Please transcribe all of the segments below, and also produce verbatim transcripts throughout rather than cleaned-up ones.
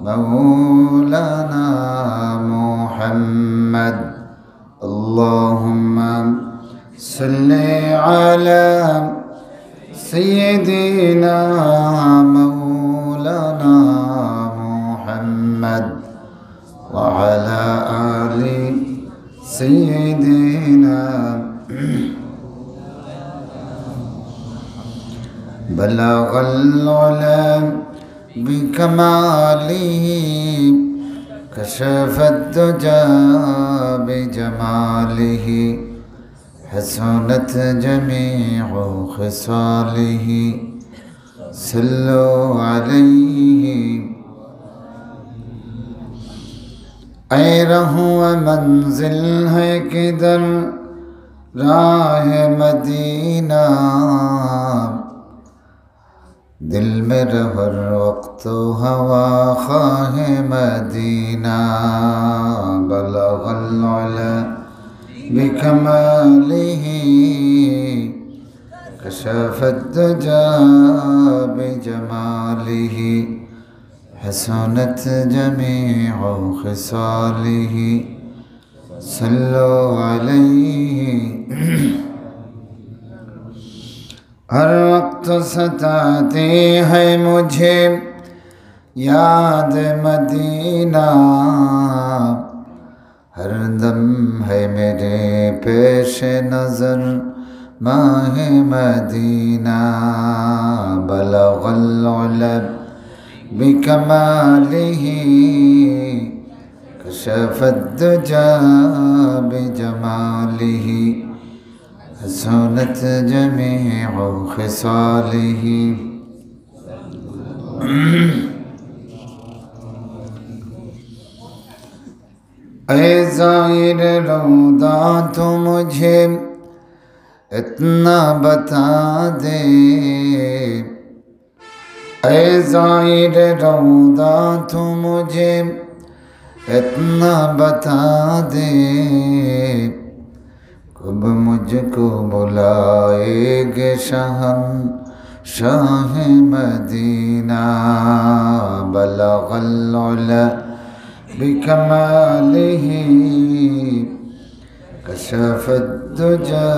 مولانا محمد. اللهم صل على سيدنا مولانا محمد وعلى آل سيدنا. بلغ العلا بكماله، كشف الدجى بجماله، حسنت جميع خصاله. صلوا عليه. اے راہ و منزل ہے کدھر، راہ مدینہ، دل میرا ہر وقت ہوا خواہ مدینہ. بلغ العلا بكماله، كشف الدجى بجماله، حسنت جميع خصاله. صلوا عليه. ہر وقت ستاتی ہے مجھے یاد مدینہ، ہر دم ہے میرے پیش نظر ماہ مدینہ. بلغ العلا بكماله، كشف الدجى بجماله، حسنت جميع خصاله. اے زائر روضہ، تو مجھے اتنا بتا دے، اے زائر روضہ، تو مجھے اتنا بتا دے، کب مجھ کو بلائیں گے شہنشاہ مدینہ. بلغ العلا بكماله، كشف الدجى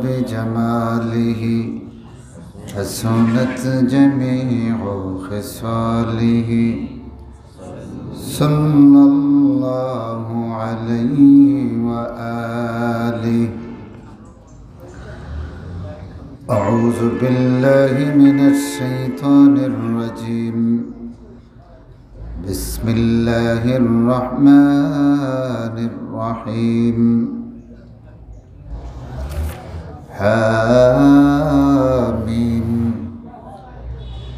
بجماله، حسنت جميع خصاله. صلى الله عليه وآله. أعوذ بالله من الشيطان الرجيم. بسم الله الرحمن الرحيم. حم.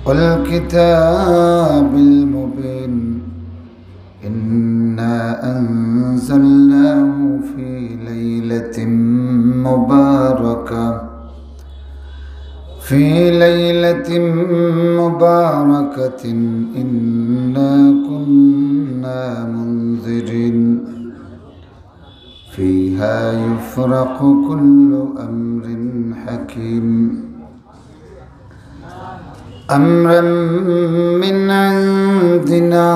والكتاب المبين. إنا أنزلناه في ليلة مباركة، في ليلة مباركة إنا كنا منذرين. فيها يفرق كل أمر حكيم. أمرا من عندنا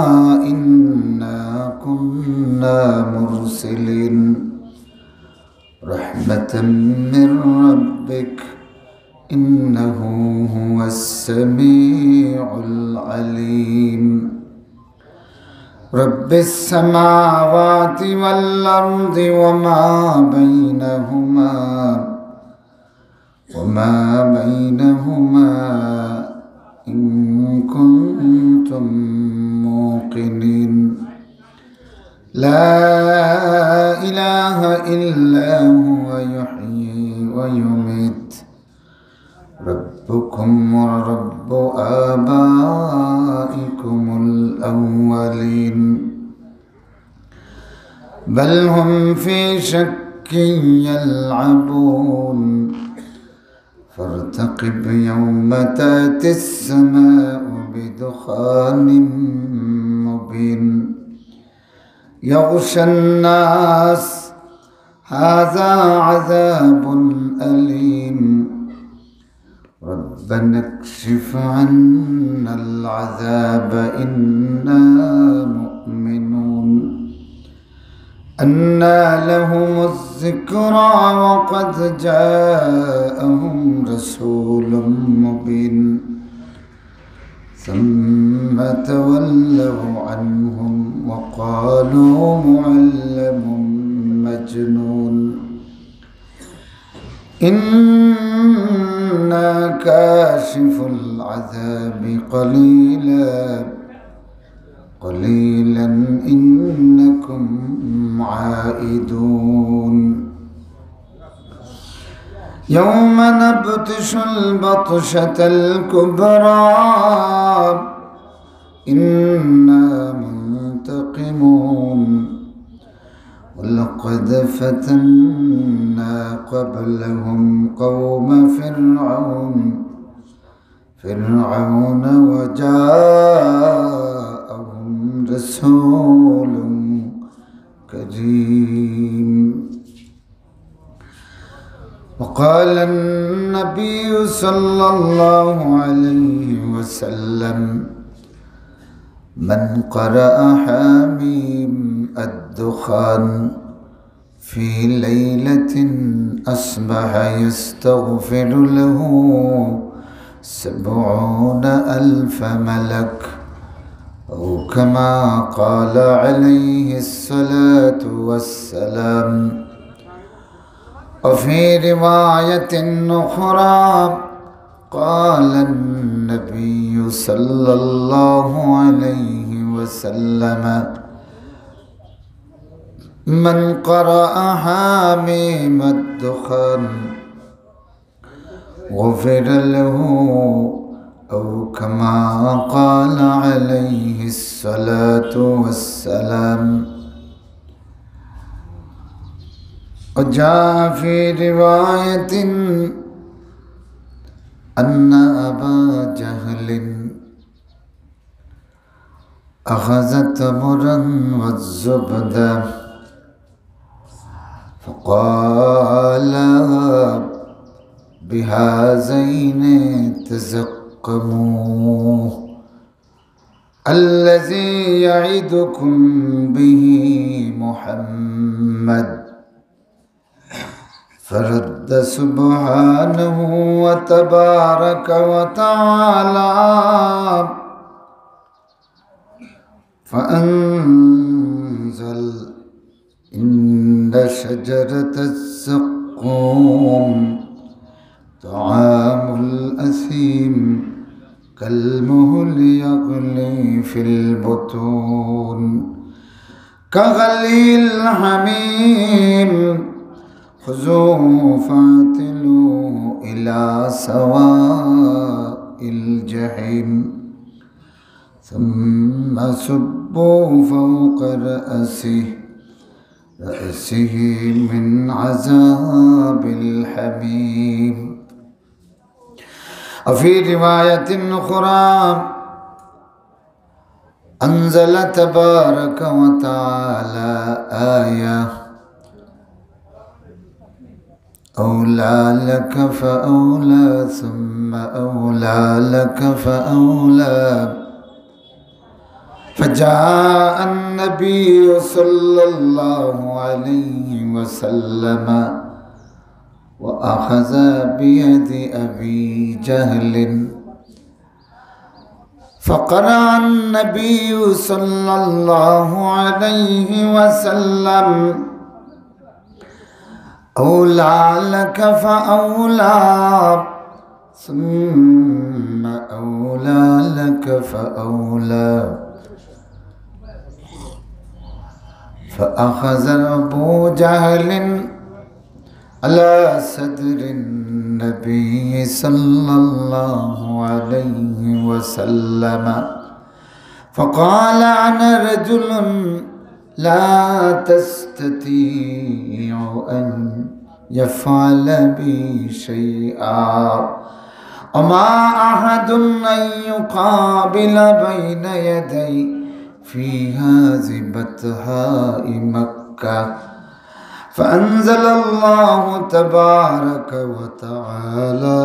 إنا كنا مرسلين. رحمة من ربك إنه هو السميع العليم. رب السماوات والأرض وما بينهما، وما بينهما إن كنتم موقنين. لا إله إلا هو يحيي ويميت. ربكم ورب آبائكم الأولين. بل هم في شك يلعبون. فارتقب يوم تأتي السماء بدخان مبين. يغشى الناس. هذا عذاب أليم. ربنا اكشف عنا العذاب إنا مؤمنون. أنى لهم الذكرى وقد جاءهم رسول مبين. ثم تولوا عنهم وقالوا معلم مجنون. إنا كاشفو العذاب قليلا قليلا إنكم عائدون. يوم نبطش البطشة الكبرى إنا منتقمون. ولقد فتنا قبلهم قوم فرعون فرعون وجاءهم رسول كريم. وقال النبي صلى الله عليه وسلم: من قرأ حم الدخان في ليلة أصبح يستغفر له سبعون ألف ملك، أو كما قال عليه الصلاة والسلام. وفي رواية أخرى قال النبي صلى الله عليه وسلم: من قرأ حم الدخان غفر له، أو كما قال عليه الصلاة والسلام. وجاء في رواية أن أبا جهل أخذ تمرا والزبدة فقال: بهذين تزقموا، الذي يعدكم به محمد. فرد سبحانه وتبارك وتعالى فأنزل: إن شجرة الزقوم طعام الأثيم كالمهل يغلي في البطون كغلي الحميم خذوه فاعتلوه إلى سواء الجحيم ثم صبوا فوق رأسه رأسه من عذاب الحميم. وفي رواية أخرى أنزل تبارك وتعالى آية: أولى لك فأولى ثم أولى لك فأولى. فجاء النبي صلى الله عليه وسلم وأخذ بيد أبي جهل فقرأ النبي صلى الله عليه وسلم: أولى لك فأولى ثم أولى لك فأولى. فأخذ أبو جهل على صدر النبي صلى الله عليه وسلم فقال: أنا رجل لا تستطيع أن يفعل بي شيئا، وما أحد أن يقابل بين يدي في هذه بطحاء مكة. فأنزل الله تبارك وتعالى: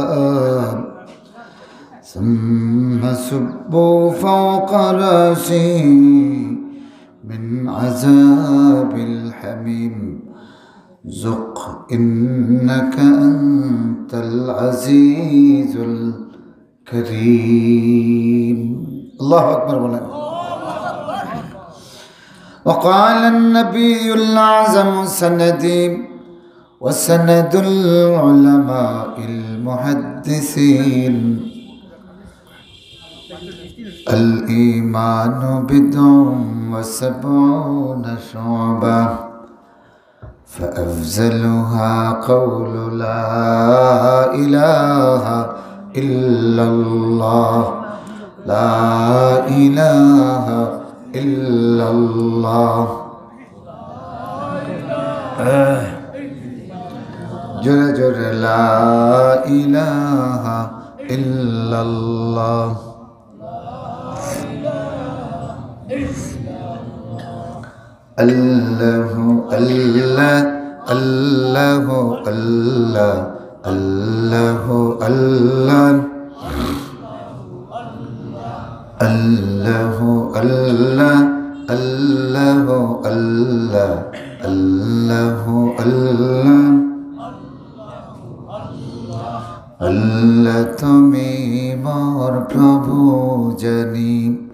ثم صبوا فوق رأسه من عذاب الحميم. ذق إنك أنت العزيز الكريم. الله أكبر. বলেন। وقال النبي الأعظم سندي وسند العلماء المحدثين: الإيمان بضع وسبعون شعبة، فأفضلها قول لا إله إلا الله، لا إله إلا الله. জোরে জোরে لا إله إلا الله. الله، الله، الله، الله، الله، الله. الله، الله، الله، الله، الله، الله، الله। আল্লাহ, তুমি মোর প্রভু জানি,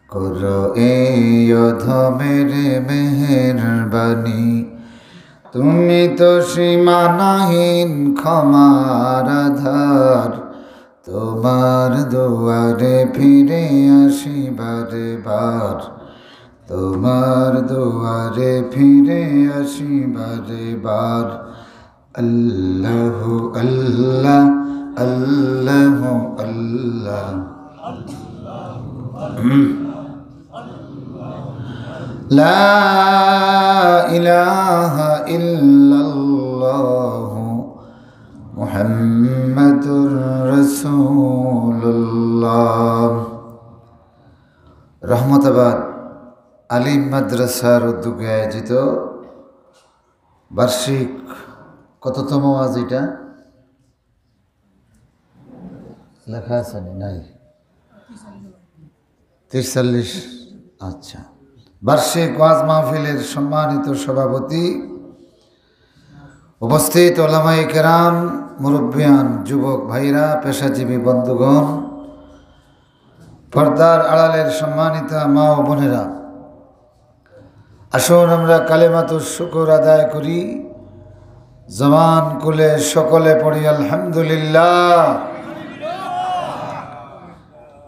করো এই অধমের মেহেরবানি। তুমি তো সীমানাহীন ক্ষমার আধার, তোমার দুয়ারে ফিরে আসি বারে বার, তোমার দুয়ারে ফিরে আসি বারে বার। الله، الله، الله، الله. لا إله إلا الله محمد رسول الله. রহমতাবাদ আলিম মাদ্রাসার উদ্যোগে আয়োজিত বার্ষিক কততম ওয়াজ এটা? লেখা আছে নি? নাই। তেতাল্লিশ। আচ্ছা, বার্ষিক ওয়াজ মাহফিলের সম্মানিত সভাপতি, উপস্থিত ওলামায়ে কেরাম, মুরব্বিয়ান, যুবক ভাইরা, পেশাজীবী বন্ধুগণ, পর্দার আড়ালের সম্মানিতা মা ও বোনেরা, আসুন আমরা কালেমাতুশ শুকুর আদায় করি, জবান খুলে সকলে পড়ি আলহামদুলিল্লাহ।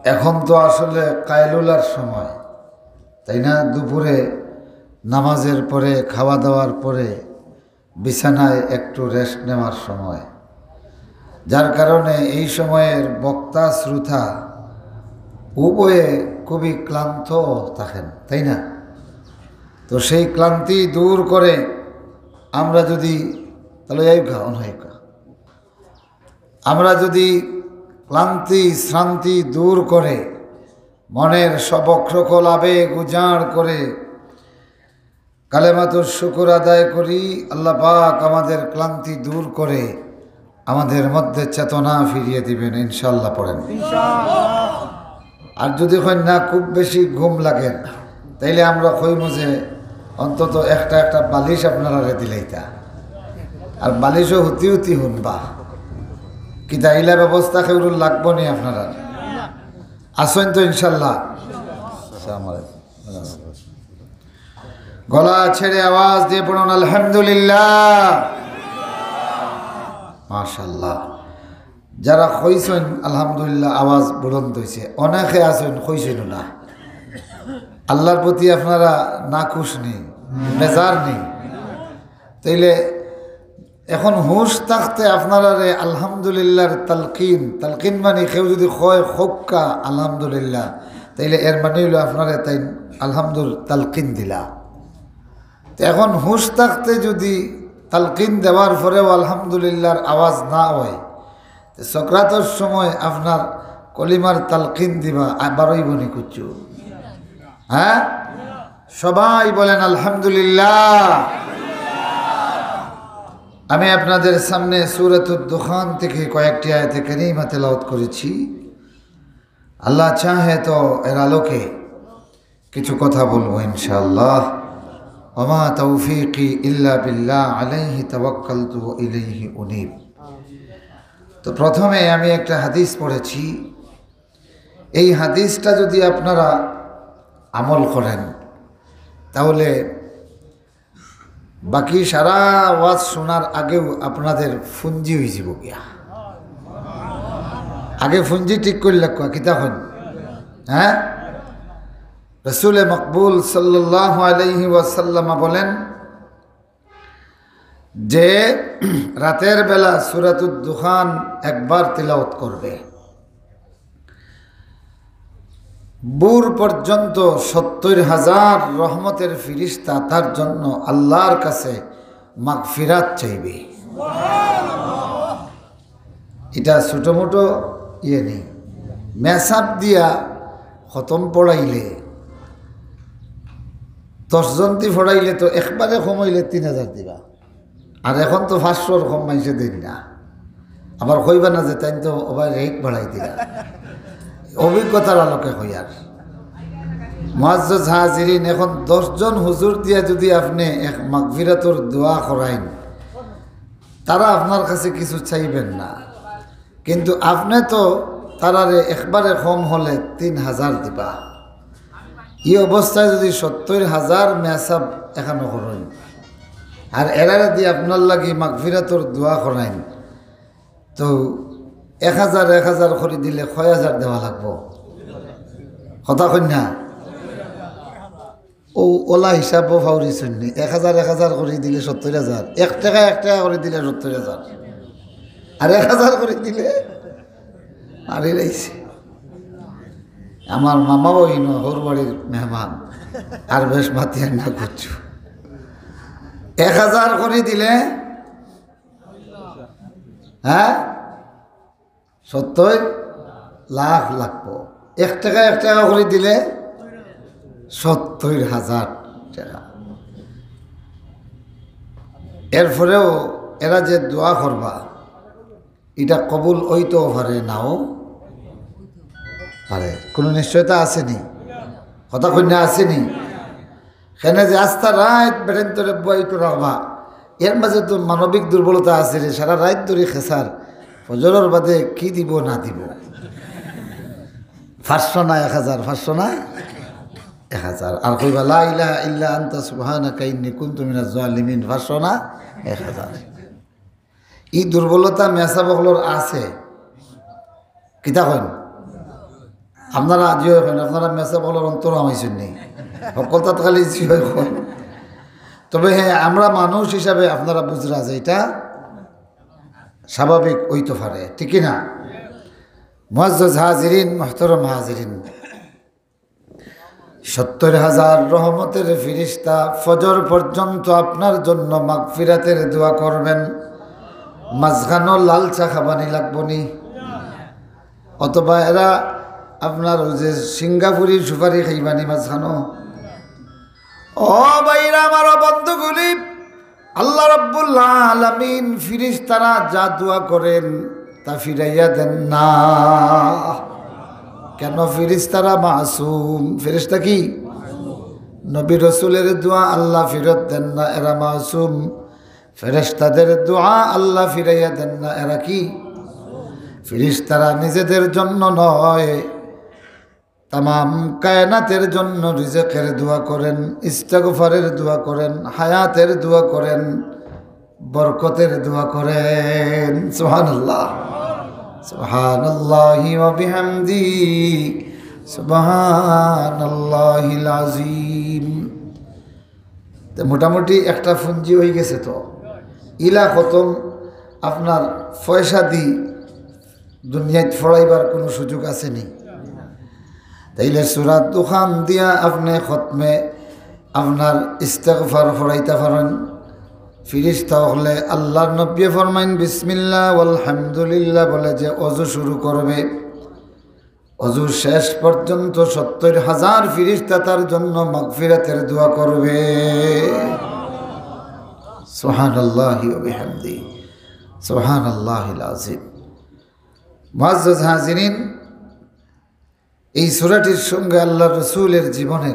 এখন তো আসলে কায়লুলার সময়, তাই না? দুপুরে নামাজের পরে, খাওয়া দাওয়ার পরে বিছানায় একটু রেস্ট নেওয়ার সময়, যার কারণে এই সময়ের বক্তা শ্রোতা উভয়ে খুবই ক্লান্ত থাকেন, তাই না? তো সেই ক্লান্তি দূর করে আমরা যদি, তাহলে এই কা-, অন হয় কা-, আমরা যদি ক্লান্তি শ্রান্তি দূর করে, মনের সব অক্রকল আবেগ উজাড় করে কালেমাতুশ শুকুর আদায় করি, আল্লাহ পাক আমাদের ক্লান্তি দূর করে আমাদের মধ্যে চেতনা ফিরিয়ে দিবেন, ইনশাআল্লাহ পড়েন। আর যদি কইন না, খুব বেশি ঘুম লাগে, তাইলে আমরা কইমু যে অন্তত একটা একটা বালিশ আপনারারে দিলাইতা, আর বালিশও হুতি হুতি হুনবা। কিতা ইলা ব্যবস্থা কেউরুর লাগবো নি আপনারা? আছেন তো ইনশাআল্লাহ? আসসালামু আলাইকুম। গলা ছেড়ে আওয়াজ দিয়ে পড়ুন আলহামদুলিল্লাহ। মাশাআল্লাহ। যারা কইছেন আলহামদুলিল্লাহ, আওয়াজ বুলন্দ হইছে। অনেকে আছেন কইছেন না, আল্লাহর প্রতি আপনারা নাখুশ নি, বেজার নি। তাইলে এখন হুঁশ থাকতে আপনারারে আলহামদুলিল্লাহর তালকিন, তালকিন মানে কেউ যদি কয় "কউক্কা আলহামদুলিল্লাহ", তাইলে এর মানে হইলো আপনারে তাইন আলহামদুর তালকিন দিলা। তো এখন হুঁশ থাকতে যদি তালকিন দেওয়ার পরেও আলহামদুলিল্লাহর আওয়াজ না হয়, তো সকরাতর সময় আপনার কলিমার তালকিন দিবা, আ, বারইবো নি কুচ্ছু? হ্যাঁ, সবাই বলেন আলহামদুলিল্লাহ। আমি আপনাদের সামনে সূরাতুদ দুখান থেকে কয়েকটি আয়াতে কারিমা তেলাওয়াত করেছি। আল্লাহ চাহে তো এর আলোকে কিছু কথা বলবো ইনশাআল্লাহ। ওমা তৌফিকি ইল্লা বিল্লাহ, আলাইহি তাওয়াক্কালতু ওয়া ইলাইহি উনীব। তো প্রথমে আমি একটা হাদিস পড়েছি, এই হাদিসটা যদি আপনারা আমল করেন, তাহলে বাকি সারা ওয়াজ শোনার আগেউ আপনাদের ফুঞ্জি অইযিবো গিয়া। আগে ফুঞ্জি ঠিক করি রাখবা, কিতা কইন? হ্যাঁ, রসুলে মকবুল সাল্লাল্লাহু আলাইহি ওয়াসাল্লাম বলেন যে রাতের বেলা সূরাতুদ দুখান একবার তিলাওয়াত করবে, ভোর পর্যন্ত সত্তর হাজার রহমতের ফিরিস্তা তার জন্য আল্লাহর কাছে মাগফিরাত চাইবে। এটা ছোট মোটো ইয়ে নেই, মেসাব দিয়া খতম পড়াইলে, দশজনদি পড়াইলে তো একবারে কম অইলে তিন হাজার দিবা। আর এখন তো পাঁচশোর কম মানষে দেইন না। আবার কইবা না যে তাইন তো ওবায় রেট বাড়াই দিলা। অভিজ্ঞতার আলোকে কইয়ার। মুআজ্জাজ হাজিরিন, এখন দশজন হুজুর দিয়া যদি আপনে এক মাগফিরাতর দোয়া করাইন, তারা আপনার কাছে কিছু চাইবেন না, কিন্তু আপনে তো তারারে একবারে কম হলে তিন হাজার দিবা। ই অবস্থায় যদি সত্তর হাজার মেসাব এখানো করইন, আর এরারে দি আপনার লাগি মাগফিরাতর দোয়া করাইন, তো এক হাজার, এক হাজার করি দিলে কয় হাজার দেওয়া লাগবো? কথা কইন না? ও ওলা হিসাবও ফাউরি শুননি, এক হাজার, এক হাজার করি দিলে সত্তর হাজার, এক টেকা, এক টেকা করি দিলে সত্তর হাজার, আর এক হাজার করি দিলে মারি লাইছে। আমার মামাও ইনো হউর বাড়ির মেহমান, আর বেশ মাতিয়ার না করছু। এক হাজার করি দিলে, হ্যাঁ, সত্তর লাখ লাগবো। এক টেকা, এক টেকা করি দিলে সত্তর হাজার টেকা। এরপরেও এরা যে দোয়া করবা, ইটা কবুল অইতেও পারে, নাও পারে, কোনো নিশ্চয়তা আছেনি? কথা কইন না, আছেনি? কেনে যে আস্তা রাইত বেটাইন্তরে বইতো রাখবা, এর মাঝে তো মানবিক দুর্বলতা আছে রে, সারা রাইত ধরি খেসার, ফজরর বাদে কি দিব না দিব। পাঁচশো না এক হাজার, পাঁচশো না এক হাজার। আর কইবা, "লা ইলাহা ইল্লা আনতা সুবহানাকা ইন্নী কুনতু মিনাজ জালিমিন", পাঁচশো না এক হাজার। ই দুর্বলতা মেসাব অকলর আছে। কিতা কইন? আপনারা আজিও কইন, আপনারা মেসাব অকলর অন্তর হামাইছইন নি? হকলতাত খালি জি অয় কইন। তবে হ্যাঁ, আমরা মানুষ হিসাবে আপনারা বুঝরা যে ইটা স্বাভাবিক অইতো পারে, ঠিক কি না? মুআজ্জাজ হাজিরিন, মুহতারাম হাজিরিন, সত্তর হাজার রহমতের ফিরিস্তা ফজর পর্যন্ত আপনার জন্য মাগফিরাতের দোয়া করবেন। মাঝখানো লাল চা খাবানি লাগবো নি? অথবা এরা আপনার ওই যে সিঙ্গাপুরি সুপারি খাইবানি মাঝখানো? ও ভাইরা আমার, ও বন্ধুগুলি, আল্লাহ রাব্বুল আলামিন ফিরিস্তারা যা দোয়া করেন তা ফিরাইয়া দেন না। কেন? ফিরিস্তারা মাসুম। ফিরিস্তা কি? নবী রসুলের দোয়া আল্লাহ ফিরত দেন না, এরা মাসুম। ফেরেশতাদের দোয়া আল্লাহ ফিরাইয়া দেন না, এরা কি? ফিরিস্তারা নিজেদের জন্য নয়, তামাম কায়নাতের জন্য রিজেকের দোয়া করেন, ইস্তেগফারের দোয়া করেন, হায়াতের দোয়া করেন, বরকতের দোয়া করেন। সুবহানাল্লাহ, সুবহানাল্লাহি ওয়া বিহামদি, সুবহানাল্লাহিল আযীম। তো মোটামুটি একটা ফুঞ্জি অই গেছে। তো ইলা খতম আপনার পয়সা দি দুনিয়াত ফড়াইবার কোনো সুযোগ আছে নি? তাইলে সূরা দুখান দিয়া আপনে খতমে আপনার ইস্তেগফার ফড়াইতা পারেন। ফিরিস্তা অকলে আল্লাহর নবী ফরমাইন, "বিসমিল্লাহ ওয়ালহামদুলিল্লাহ" বলে যে অজু শুরু করবে, অজু শেষ পর্যন্ত সত্তর হাজার ফিরিস্তা তার জন্য মাগফিরাতের দোয়া করবে। সুবহানাল্লাহি ওয়া বিহামদি, সুবহানাল্লাহিল আযীম। মুআজ্জাজ হাজিরিন, এই সূরাটির সঙ্গে আল্লাহর রসুলের জীবনের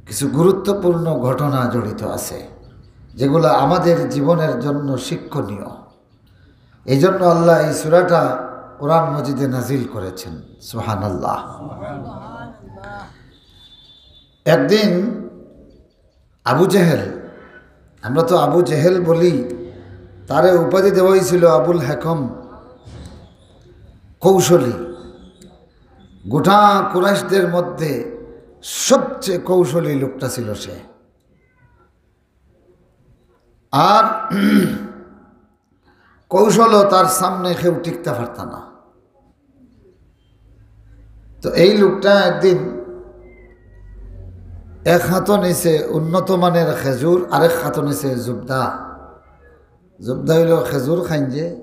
কিছু গুরুত্বপূর্ণ ঘটনা জড়িত আছে, যেগুলো আমাদের জীবনের জন্য শিক্ষণীয়। এই জন্য আল্লাহ এই সূরাটা কোরআন মজিদে নাজিল করেছেন। সুবহানাল্লাহ। একদিন আবু জেহেল, আমরা তো আবু জেহেল বলি, তারে উপাধি দেওয়া হয়েছিল আবুল হেকম, কৌশলী। গোটা কুরাইশদের মধ্যে সবচেয়ে কৌশলী লোকটা ছিল সে। আর কৌশলও তার সামনে কেউ টিকতে পারত না। তো এই লোকটা একদিন এক হাতো নিছে উন্নত মানের খেজুর, আরেক হাতো নিছে জুবদা। জুবদা হইল খেজুর খাইন যে,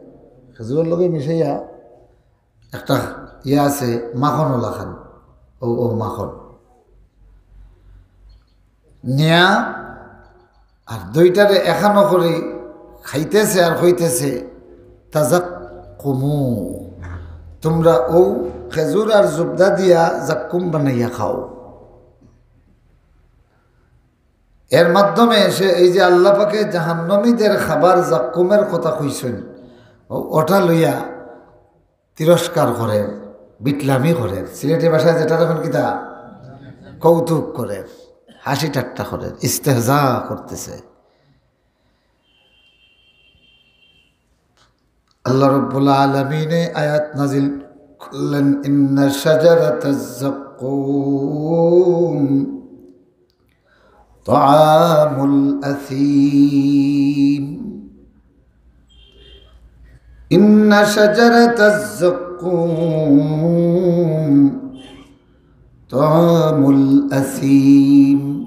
খেজুরের লগে মিশাইয়া একটা ইয়ে আছে, মাখন ওলা খান, ও, ও মাখন নিয়া, আর দুইটারে এখানো করে খাইতেছে আর কইতেছে, "তাজাক্কুমু, তোমরা ও খেজুর আর জুবদা দিয়া জাক্কুম বানাইয়া খাও।" এর মাধ্যমে সে এই যে আল্লাহ পাকে জাহান্নামীদের খাবার জাক্কুমের কথা কইছেন, ও-, ওটা লইয়া তিরস্কার করের, বিটলামি করের, সিলেটি ভাষায় যেটা তখন কিতা কৌতুক করের, হাসি ঠাট্টা করের, ইস্তেহজা করতেছে। আল্লাহ রব্বুল আলামিনে আয়াত নাজিল করলেন, "ইন্না শাজারাতাজ জাক্কুম তাআমুল আসীম।" ইন্না শাজারাতাজ জাক্কুম তাআমুল আসীম।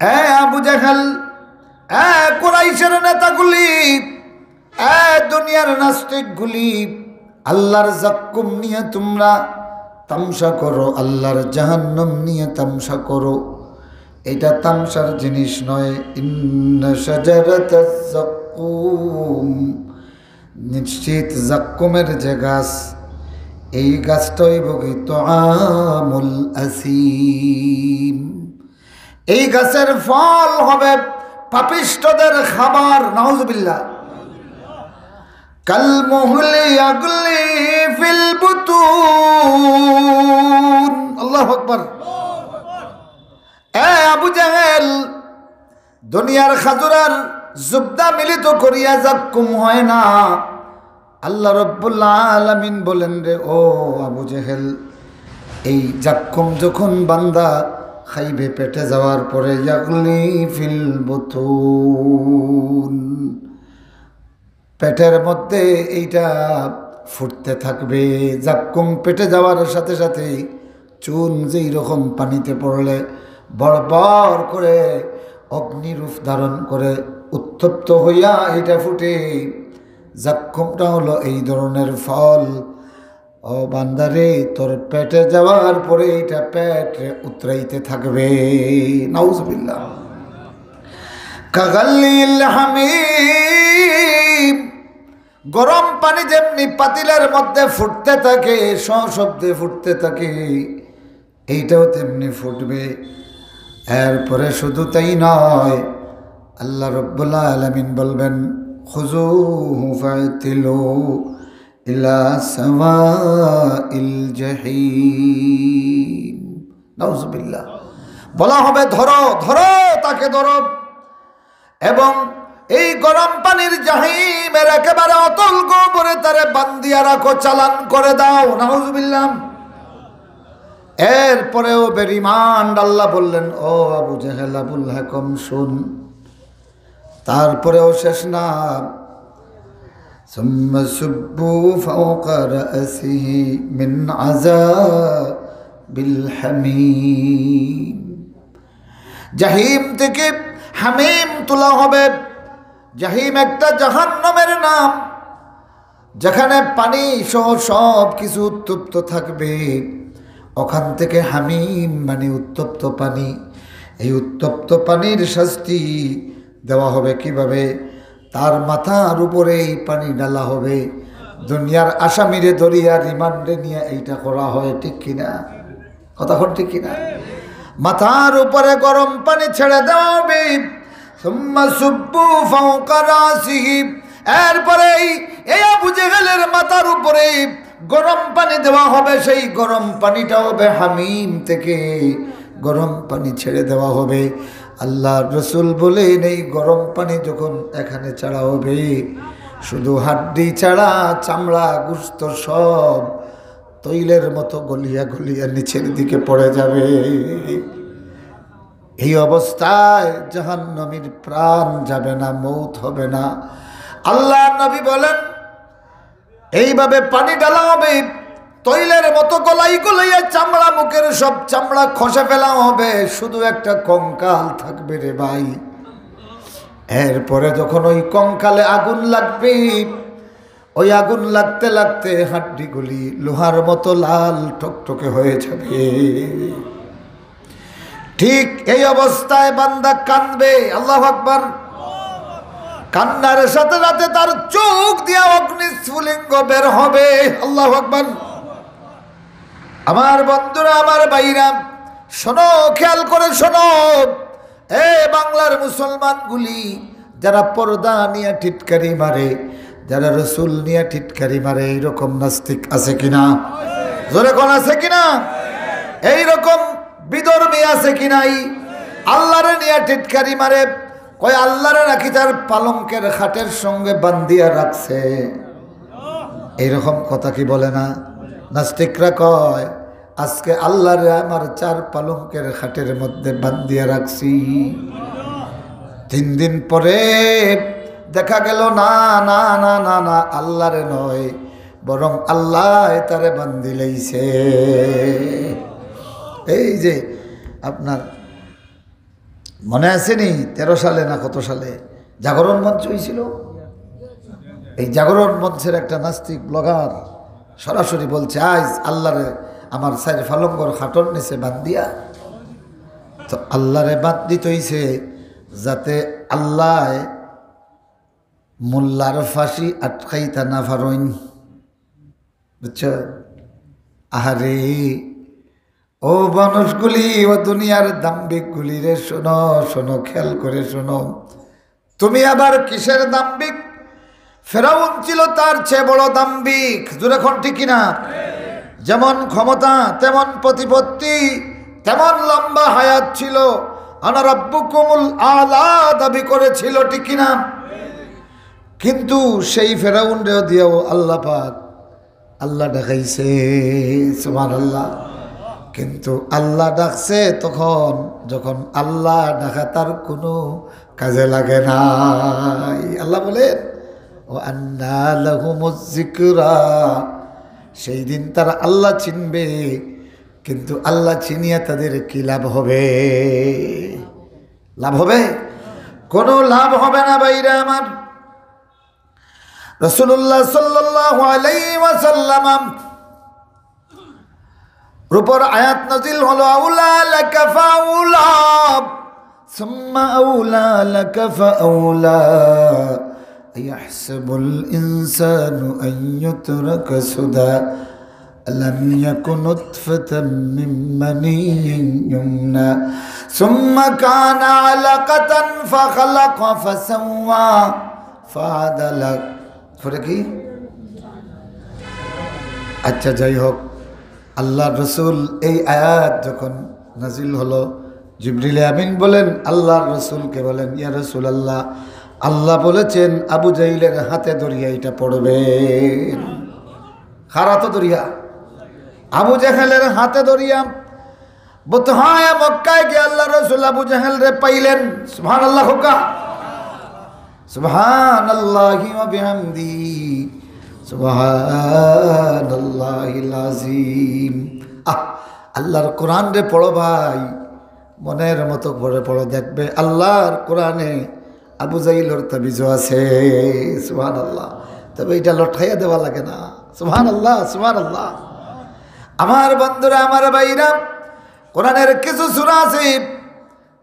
এ আবু জাহেল, এ কুরাইশের নেতাগুলি, এ দুনিয়ার নাস্তিকগুলি, আল্লাহর জাক্কুম নিয়ে তোমরা তামশা করো, আল্লাহর জাহান্নাম নিয়ে তামশা করো। এটা তামশার জিনিস নয়। ইন্না শাজারাতাজ জাক্কুম, নিশ্চিত জাক্কুমের যে গাছ, এই গাছটা হইব কি তাআমুল আসীম। এই গাছের ফল হবে পাপিষ্ঠদের খাবার। নাউজুবিল্লাহ। কাল মুহলি ইয়াগলি ফিল বুতুন। আল্লাহু আকবার। এ আবু জাহেল, দুনিয়ার খাজুর আর জুবদা মিলিত করিয়া জাক্কুম হয় না। আল্লাহ রব্বুল আলামিন বলেন, "রে ও আবু জেহেল, এই জাক্কুম যখন বান্দা খাইবে পেটে যাওয়ার পরে, ইয়াগলি ফিল বুতুন, পেটের মধ্যে এইটা ফুটতে থাকবে।" জাক্কুম পেটে যাওয়ার সাথে সাথে চুন যেই রকম পানিতে পড়লে বড় বড় করে অগ্নিরূপ ধারণ করে উত্তপ্ত হইয়া এটা ফুটে, জাক্কুমটা হলো এই ধরনের ফল। ও বান্দারে, তোর পেটে যাওয়ার পরে এটা পেটে উতরাইতে থাকবে। নাউজুবিল্লাহ। কাগালিল হামিম, গরম পানি যেমনি পাতিলের মধ্যে ফুটতে থাকে, সশব্দে ফুটতে থাকে, এইটাও তেমনি ফুটবে। এরপরে শুধু তাই নয়, আল্লাহ রব্বুল আলামিন বলবেন, "খুযূহু ফা'তিলু ইলা সাওয়াইল জাহিম।" নাউজুবিল্লাহ। বলা হবে, "ধরো, ধরো, তাকে ধরো।" এবং এই গরম পানির জাহিমের একেবারে অতল গহ্বরে তারে বান্ধিয়া রাখো, চালান করে দাও। নাউজুবিল্লাহ। এরপরেও বেরিমান্ড আল্লাহ বললেন, "ও আবু জেহেল, আবুল হেকম, শুন।" তারপরেও শেষ না। সুম্মা সুব্বু ফাওকা রাসিহি মিন আযাবিল হামিম। জাহিম থেকে হামিম তোলা হবে। জাহিম একটা জাহান্নামের নাম, যেখানে পানি সহ সব কিছু উত্তপ্ত থাকবে। ওখান থেকে হামিম মানে উত্তপ্ত পানি। এই উত্তপ্ত পানির শাস্তি দেওয়া হবে কিভাবে? তার মাথার উপরে এই পানি ঢালা হবে, দুনিয়ার আসামিরে ধরিয়া রিমান্ডে নিয়া এইটা করা হয়, ঠিক কিনা? কথা কন, ঠিক কিনা? মাথার উপরে গরম পানি ছেড়ে দেওয়া হবে। সুম্মা সুব্বু ফাওকা রাসিহি, এরপরে এই, এই আবু জেহেলের মাথার উপরে গরম পানি দেওয়া হবে। সেই গরম পানিটা হবে হামিম থেকে গরম পানি ছেড়ে দেওয়া হবে। আল্লাহর রসুল বলেন, এই গরম পানি যখন এখানে ছাড়া হবে, শুধু হাড্ডি ছাড়া, চামড়া, গোশত সব তৈলের মতো গলিয়া গলিয়া নিচের দিকে পড়ে যাবে। এই অবস্থায় জাহান্নামীর প্রাণ যাবে না, মৌত হবে না। আল্লাহর নবী বলেন, এইভাবে পানি ঢালা হবে, তৈলের মতো গলাই গলাইয়া চামড়া, মুখের সব চামড়া খসে ফেলা হবে, শুধু একটা কঙ্কাল থাকবে রে ভাই। এরপরে যখন ওই কঙ্কালে আগুন লাগবে, ওই আগুন লাগতে লাগতে হাড্ডিগুলি লোহার মতো লাল টকটকে হয়ে যাবে। ঠিক এই অবস্থায় বান্দা কাঁদবে। আল্লাহু আকবার। কান্নার সাথে সাথে তার চোখ দিয়া অগ্নিস্ফুলিঙ্গ বের হবে। আল্লাহু আকবার। আমার বন্ধুরা, আমার ভাইরা, শোনো, খেয়াল করে শোনো। এ বাংলার মুসলমানগুলি, যারা পর্দা নিয়া টিটকারি মারে, যারা রসুল নিয়া টিটকারি মারে, এইরকম নাস্তিক আছে কিনা? জোরে কন, আছে কিনা? এইরকম বিধর্মী আছে কি নাই? আল্লাহরে নিয়া টিটকারি মারে, কয় আল্লাহরে নাকি তার পালঙ্কের খাটের সঙ্গে বান্ধিয়া রাখছে। এইরকম কথা কি বলে না? নাস্তিকরা কয়, আজকে আল্লাহরে আমার চার পালঙ্কের খাটের মধ্যে বান্ধিয়া রাখছি। তিন দিন পরে দেখা গেল, না, না, না, না, না, আল্লাহরে নয়, বরং আল্লাহ তারে বান্ধিলাইছে। এই যে আপনার মনে আছে নি, তেরো সালে না কত সালে জাগরণ মঞ্চ হয়েছিল? এই জাগরণ মঞ্চের একটা নাস্তিক ব্লগার সরাসরি বলছে, আইজ আল্লাহরে আমার চাইর পালঙ্গর খাটর নিচে বান্ধিয়া, তো আল্লাহরে বান্ধিত হইছে যাতে আল্লাহ মোল্লার ফাঁসি আটকাইতা না পারইন। বুঝছো? আহারে, ও মানুষগুলি, ও দুনিয়ার দাম্ভিকগুলি রে, শোনো, শোনো, খেয়াল করে শোনো। তুমি আবার কিসের দাম্ভিক? ফেরাউন ছিল তার চেয়ে বড় দাম্ভিক। জোরে কন, ঠিক কিনা? যেমন ক্ষমতা, তেমন প্রতিপত্তি, তেমন লম্বা হায়াত ছিল। আনা রাব্বুকুমুল আলা দাবি করেছিল, ঠিক কিনা? কিন্তু সেই ফেরাউনরেও দিয়াও আল্লাহ পাক আল্লাহ ডাকাইছে, সুবহানাল্লাহ। কিন্তু আল্লাহ ডাকছে তখন, যখন আল্লাহ ডাকা তার কোনো কাজে লাগে নাই। আল্লাহ বলেন, "ওয়া আন্না লাহুমুজ যিকরা", সেই দিন তারা আল্লাহ চিনবে, কিন্তু আল্লাহ চিনিয়া তাদের কি লাভ হবে? লাভ হবে? কোনো লাভ হবে না, ভাইরা আমার। রাসূলুল্লাহ সাল্লাল্লাহু আলাইহি ওয়াসাল্লাম উপর আয়াত নাজিল হলো, "আউলা লাকা ফাউলা, সুম্মা আউলা লাকা ফাউলা, আয়াহসাবুল ইনসানু আন ইউতরাকা সুদা, আলাম ইয়াকু নুতফাতাম মিন মানিয়্যিন ইউমনা, সুম্মা কানা আলাকাতান ফাখালাকা ফাসাওয়া ফাআদালা।" পরে কি? আচ্ছা, যাই হোক, আল্লাহর রসুল, এই আয়াত যখন নাজিল হলো, জিবরিল আমিন বলেন, আল্লাহর রসুলকে বলেন, "ইয়া রাসূলুল্লাহ, আল্লাহ বলেছেন আবু জাহিলের হাতে ধরিয়া এটা পড়বেন।" কার হাতে ধরিয়া? আবু জাহেলের হাতে ধরিয়া। বুতহায়ে মক্কায় গিয়া আল্লাহর রসুল আবু জাহেলরে পাইলেন। সুবহানাল্লাহ কউক্কা। সুবহানাল্লাহি ওয়া বিহামদিহি। সুবহানাল্লাহিল আযীম। আহ, আল্লাহর কোরআনরে পড়ো ভাই, মনের মতো করে পড়ো, দেখবে আল্লাহর কোরআনে আবু জাহিলর তাবিজও আছে। সুবহানাল্লাহ। তবে এটা লটকাইয়া দেওয়া লাগে না। সুবহানাল্লাহ, সুবহানাল্লাহ। আমার বন্ধুরা, আমার ভাইরা, কোরআনের কিছু সূরা আছে,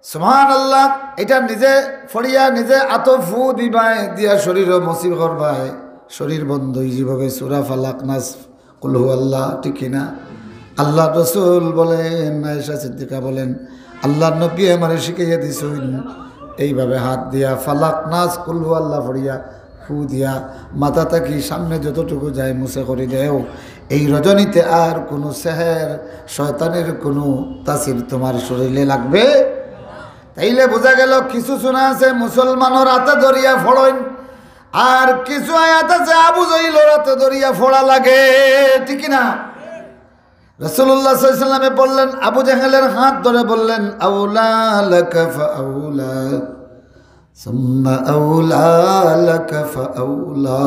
সুবহানাল্লাহ, এটা নিজে পড়িয়া নিজে আতো ফু দিবায়, দিয়া শরীরো মসি করবায়, শরীর বন্ধ অই যিবো গি, সূরা ফালাক, নাস, কুল হু আল্লাহ, ঠিক কি না? আল্লাহর রসুল বলেন, আয়েশা সিদ্দিকা বলেন, আল্লাহর নবী আমারে শিখাইয়া দিছইন, এইভাবে হাত দিয়া ফালাক, নাস, কুল হু আল্লাহ পড়িয়া ফু দিয়া মাথা থাকি সামনে যতটুকু যায় মুছে করি দেও। এই রজনীতে আর কুনু সেহের, শয়তানের কুনু তাসির তুমার শরীরে লাগবে। তাইলে বুঝা গেল, কিছু সুরা আছে মুসলমানর আতে ধরিয়া পড়ইন, আর কিছু আয়াত আছে আবু জহিলর আতে ধরিয়া পড়া লাগে, ঠিক কি না? রাসূলুল্লাহ সাল্লাল্লাহু আলাইহি ওয়াসাল্লামে বললেন, আবু জেহেলের হাত ধরে বললেন, "আওলা লাকা ফাআওলা, সুম্মা আওলা লাকা ফাআওলা।"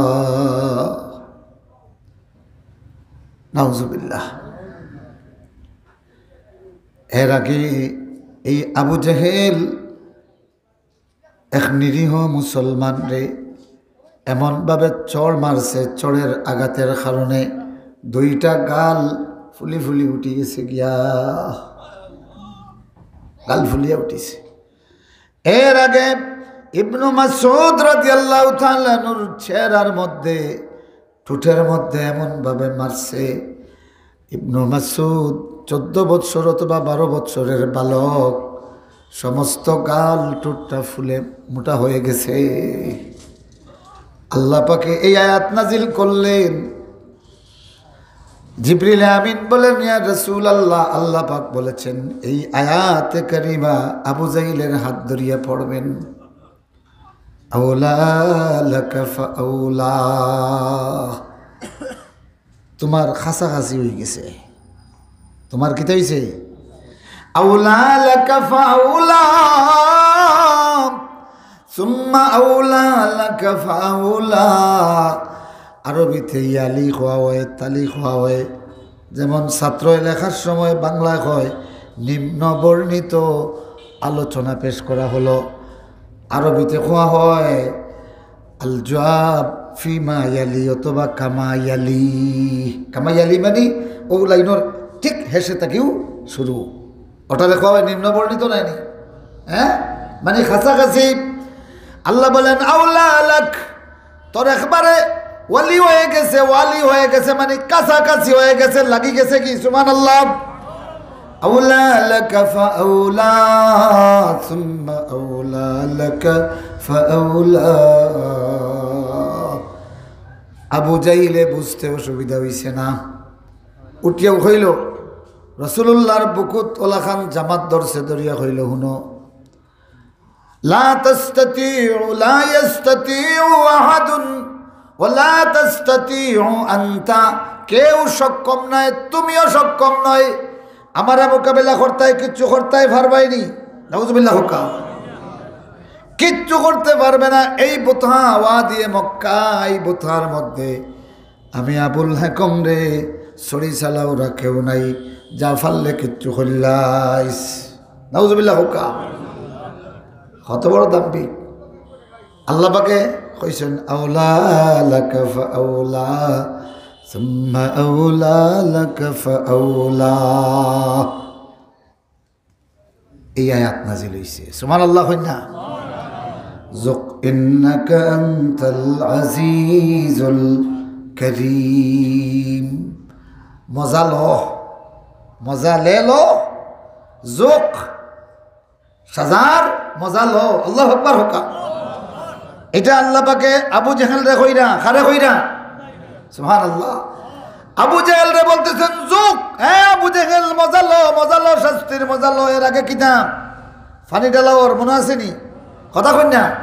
নাউজুবিল্লাহ। এর আগে এই আবু জেহেল এক নিরীহ মুসলমানরে এমনভাবে চড় মারছে, চড়ের আঘাতের কারণে দুইটা গাল ফুলি ফুলি উঠি গেছে গিয়া, গাল ফুলিয়া উঠিছে। এর আগে ইবনু মাসউদ রাদিয়াল্লাহু তাআলা আনহুর চেহারার মধ্যে, ঠোঁটের মধ্যে এমনভাবে মারছে, ইবনু মাসউদ চোদ্দ বৎসর অথবা বারো বৎসরের বালক, সমস্ত গাল ঠোঁটটা ফুলে মোটা হয়ে গেছে। আল্লাহ পাকে এই আয়াত নাজিল করলেন। জিবরিল আমিন বলেন, "ইয়া রাসূলুল্লাহ, আল্লাহ পাক বলেছেন এই আয়াতে কারিমা আবু জাহিলের হাত ধরিয়া পড়বেন।" আওলা লাকা ফাআওলা। তুমার কাছাকাছি অই গেছে। তুমার কিতা অইছে? আওলা লাকা ফাআওলা, সুম্মা আওলা লাকা ফাআওলা। আরবিতে ইয়ালি কওয়া হয়, তালি কওয়া হয়। যেমন ছাত্রয় লেখার সময় বাংলায় কয়, নিম্ন বর্ণিত আলোচনা পেশ করা হলো। আরবিতে কওয়া হয় আল জওয়াব ফিমা ইয়ালি অথবা কামা ইয়ালি। কামা ইয়ালি মানে অউ লাইনর ঠিক হেষে থাকিউ শুরু। ওটারে কওয়া হয় নিম্ন বর্ণিত নায়নি? হ্যাঁ, মানে কাছাকাছি। আল্লাহ বলেন, "আওলা লাক", তোর একবারে ওয়ালি হয়ে গেছে, ওয়ালি হয়ে গেছে, মানে কাছাকাছি হয়ে গেছে, লাগি গেছে কি? সুবহানাল্লাহ। আওলা লাকা ফাআওলা, সুম্মা আওলা লাকা ফাআওলা। আবু জাহিলে বুঝতে অসুবিধা অইছে না, উঠিয়াউ কইলো, রাসূলুল্লাহর বুকুত অলাখান জামাত ধরছে, ধরিয়া কইলো, হুনো, লা তাস্তাতিউ, লা ইয়াস্তাতিউ আহাদুন, ওয়া লা তাস্তাতিউ আনতা। কেউ সক্ষম নায়, তুমিও সক্ষম নায়। আমারে মোকাবিলা করতায়, কিচ্ছু করতায় পারবায়নি। নাউজুবিল্লাহ কউক্কা। কিচ্ছু করতে পারবে না। এই বুতহা ওয়াদিয়ে মক্কা, এই বুতহার মধ্যে আমি আবুল হাকমরে ছড়ি চালাউরা কেউ নাই, যা পারলে কিচ্ছু করিলাইস। নাউজুবিল্লাহ কউক্কা। কত বড় দাম্ভিক। আল্লাহ পাকে কইছেন, "আওলা লাকা ফাআওলা, সুম্মা আওলা লাকা ফাআওলা।" এই আয়াত নাজিল অইছে। সুবহানাল্লাহ কইন না? যুক ইন্নাকা আনতাল আজিজুল করিম। মজা ল, মজা লে ল, যুক, সাজার মজা ল। আল্লাহু আকবার কউক্কা। এটা আল্লাহ পাকে আবু জেহেলরে কইরা, কারে কইরা? সুবহানাল্লাহ। আবু জেহেলরে বলতেছেন, "যুক, হে আবু জেহেল, মজা ল, মজা ল, শাস্তির মজা ল।" এর আগে কিতা? পানি ঢালাওর মনো আছেনি? কথা কইন না।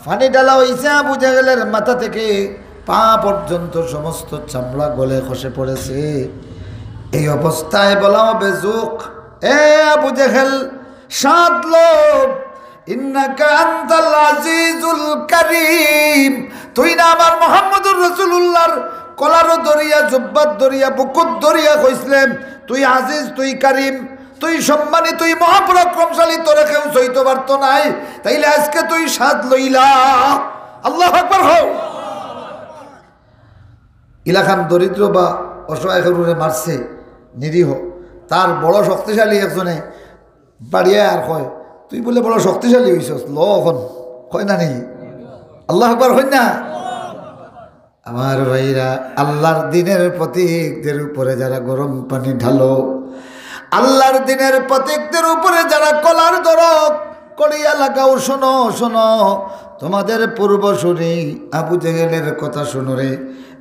পানি ঢালা অইছে আবু জেহেলের মাথা থেকে পা পর্যন্ত সমস্ত চামড়া গলে খসে পড়েছে। এই অবস্থায় বলা হবে, "যুক, এ আবু জেহেল, স্বাদ ল, ইন্নাকা আনতাল আজিজুল করিম।" তুই না আমার মুহাম্মদুর রাসূলুল্লাহর কলারও ধরিয়া, জুব্বাত ধরিয়া, বুকুত ধরিয়া কইছলে, "তুই আজিজ, তুই করিম, তুই সম্মানী, তুই মহাপরাক্রমশালী, তোরে কেউ ছইতো পারতো নায়, তাইলে আজকে তুই স্বাদ লইলা।" আল্লাহু আকবার কও। ইলাখান দরিদ্র বা অসহায় কেউরে মারছে, নিরীহ, তার বড় শক্তিশালী একজনে বাড়িয়ে আর কয়, "তুই বুলে বড় শক্তিশালী অইছস, ল অখন।" কয় না নি? আল্লাহু আকবার কইন না? আমার ভাইরা, আল্লাহর দ্বীনের পথিকদের উপরে যারা গরম পানি ঢালো, আল্লাহর দ্বীনের পথিকদের উপরে যারা কলার ধরো, কড়িয়া লাগাও, শোনো, শোনো, তোমাদের পূর্বসূরি আবু জেহেলের কথা শোনো রে।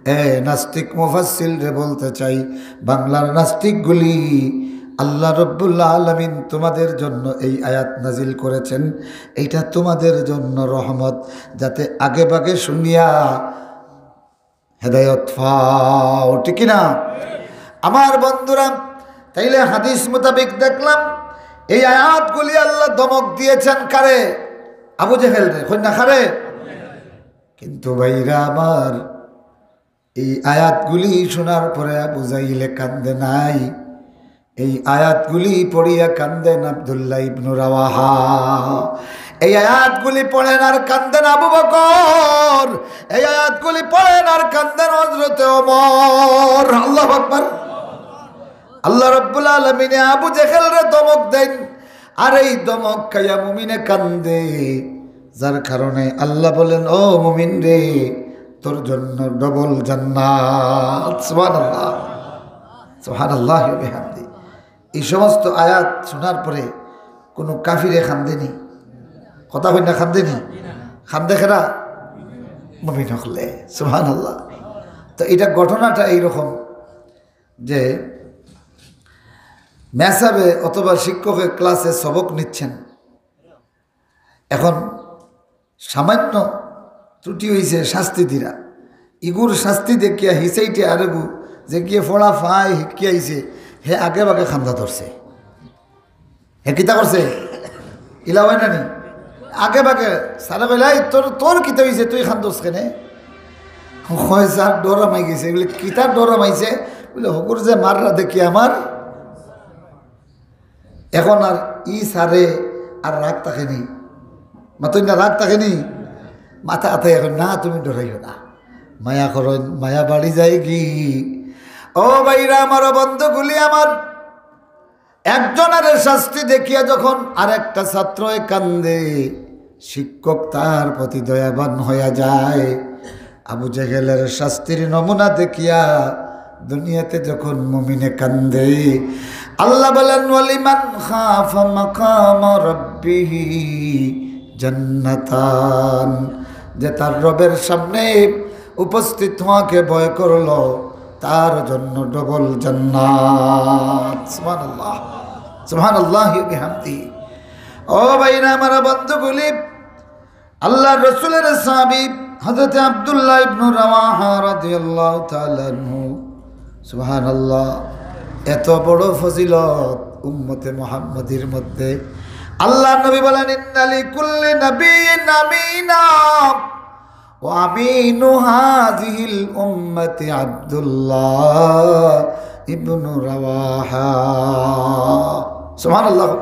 এ নাস্তিক মুফাসসিররে বলতে চাই, বাংলার নাস্তিকগুলি, আল্লাহ রব্বুল আলামিন তোমাদের জন্য এই আয়াত নাজিল করেছেন, এইটা তোমাদের জন্য রহমত, যাতে আগে ভাগে শুনিয়া হেদায়েত পাও, ঠিক কি না? আমার বন্ধুরা, তাইলে হাদিস মোতাবেক দেখলাম, এই আয়াতগুলি আল্লাহ ধমক দিয়েছেন কারে? আবু জেহেলরে, কইন না কারে? কিন্তু ভাইরা আমার, এই আয়াতগুলি শোনার পরে আবু জাহিলে কান্দে নাই, এই আয়াতগুলি পড়িয়া কান্দেন আব্দুল্লাহ ইবনু রাওয়াহা। এই আয়াতগুলি পড়েন আর কান্দেন আবু বকর। এই আয়াতগুলি পড়েন আর কান্দেন হযরতে ওমর। আল্লাহু আকবার। আল্লাহ রাব্বুল আলামিনে আবু জেহেলরে ধমক দেন, আর এই ধমক খাইয়া মুমিনে কান্দে, যার কারণে আল্লাহ বলেন, "ও মুমিন রে, তোর জন্য ডবল জান্নাত।" সুবহানাল্লাহ, সুবহানাল্লাহ ওয়া বিহামদি। এই সমস্ত আয়াত শোনার পরে কোনো কাফিরে কান্দেনি? কথা কইন না, কান্দেনি? কান্দে কেরা? মুমিন হকলে। সুবহানাল্লাহ। তো এটা ঘটনাটা এইরকম যে মেসাবে অথবা শিক্ষকে ক্লাসে সবক নিচ্ছেন, এখন সামান্য ত্রুটি হইছে, শাস্তি দিরা। ইগুর শাস্তি দেখিয়া হিসাইটে আরেগু যে গিয়ে ফড়া ফায় হিকিয়াইছে, হে আগে ভাগে কান্দা ধরছে। হে কিতা করছে? ইলা হয় না নি? আগে ভাগে সারা কইলা, "এই তোর, তোর কিতা হইছে? তুই কান্দস কেনে?" কয়, "স্যার, ডর আমাই গেছে।" বলে, "কিতা ডর আমাইছে?" বলে, "হগুর যে মাররা দেখি আমার।" এখন আর ই স্যারে আর রাগ থাকে নি, মাতইন না, রাগ থাকে নি, মাথা আতাই এখন, "না, তুমি ডরাইও না, মায়া করইন, মায়া বাড়ি যায়গি।" ও ভাইরা আমার, ও বন্ধুগুলি আমার, একজনের শাস্তি দেখিয়া যখন আরেকটা ছাত্রয় কান্দে, শিক্ষক তার প্রতি দয়াবান হইয়া যায়। আবু জেহেলের শাস্তির নমুনা দেখিয়া দুনিয়াতে যখন মুমিনে কান্দে, আল্লাহ বলেন, "ওয়ালিমান খাফা মাকামা রাব্বিহি জান্নাতান।" যে তার রবের সামনে উপস্থিত হওয়াকে ভয় করলো, তার জন্য ডবল জান্নাত। সুবহানাল্লাহ, সুবহানাল্লাহি ওয়া বিহামদিহি। ও ভাইরা আমার, বন্ধুগুলি, আল্লাহর রসুলের সাহাবী হযরতে আব্দুল্লাহ ইবনু রাওয়াহা রাদিয়াল্লাহু তাআলা আনহু, সুবহানাল্লাহ, এত বড় ফজিলত উম্মতে মুহাম্মদীর মধ্যে। আল্লাহর নবী বলেন, "ইন্না লিকুল্লি নাবিয়্যিন আমিনা।" ওয়া আমিনু হাযিহিল উম্মতি আব্দুল্লাহ ইবনু রাওয়াহা। সুবহানাল্লাহ।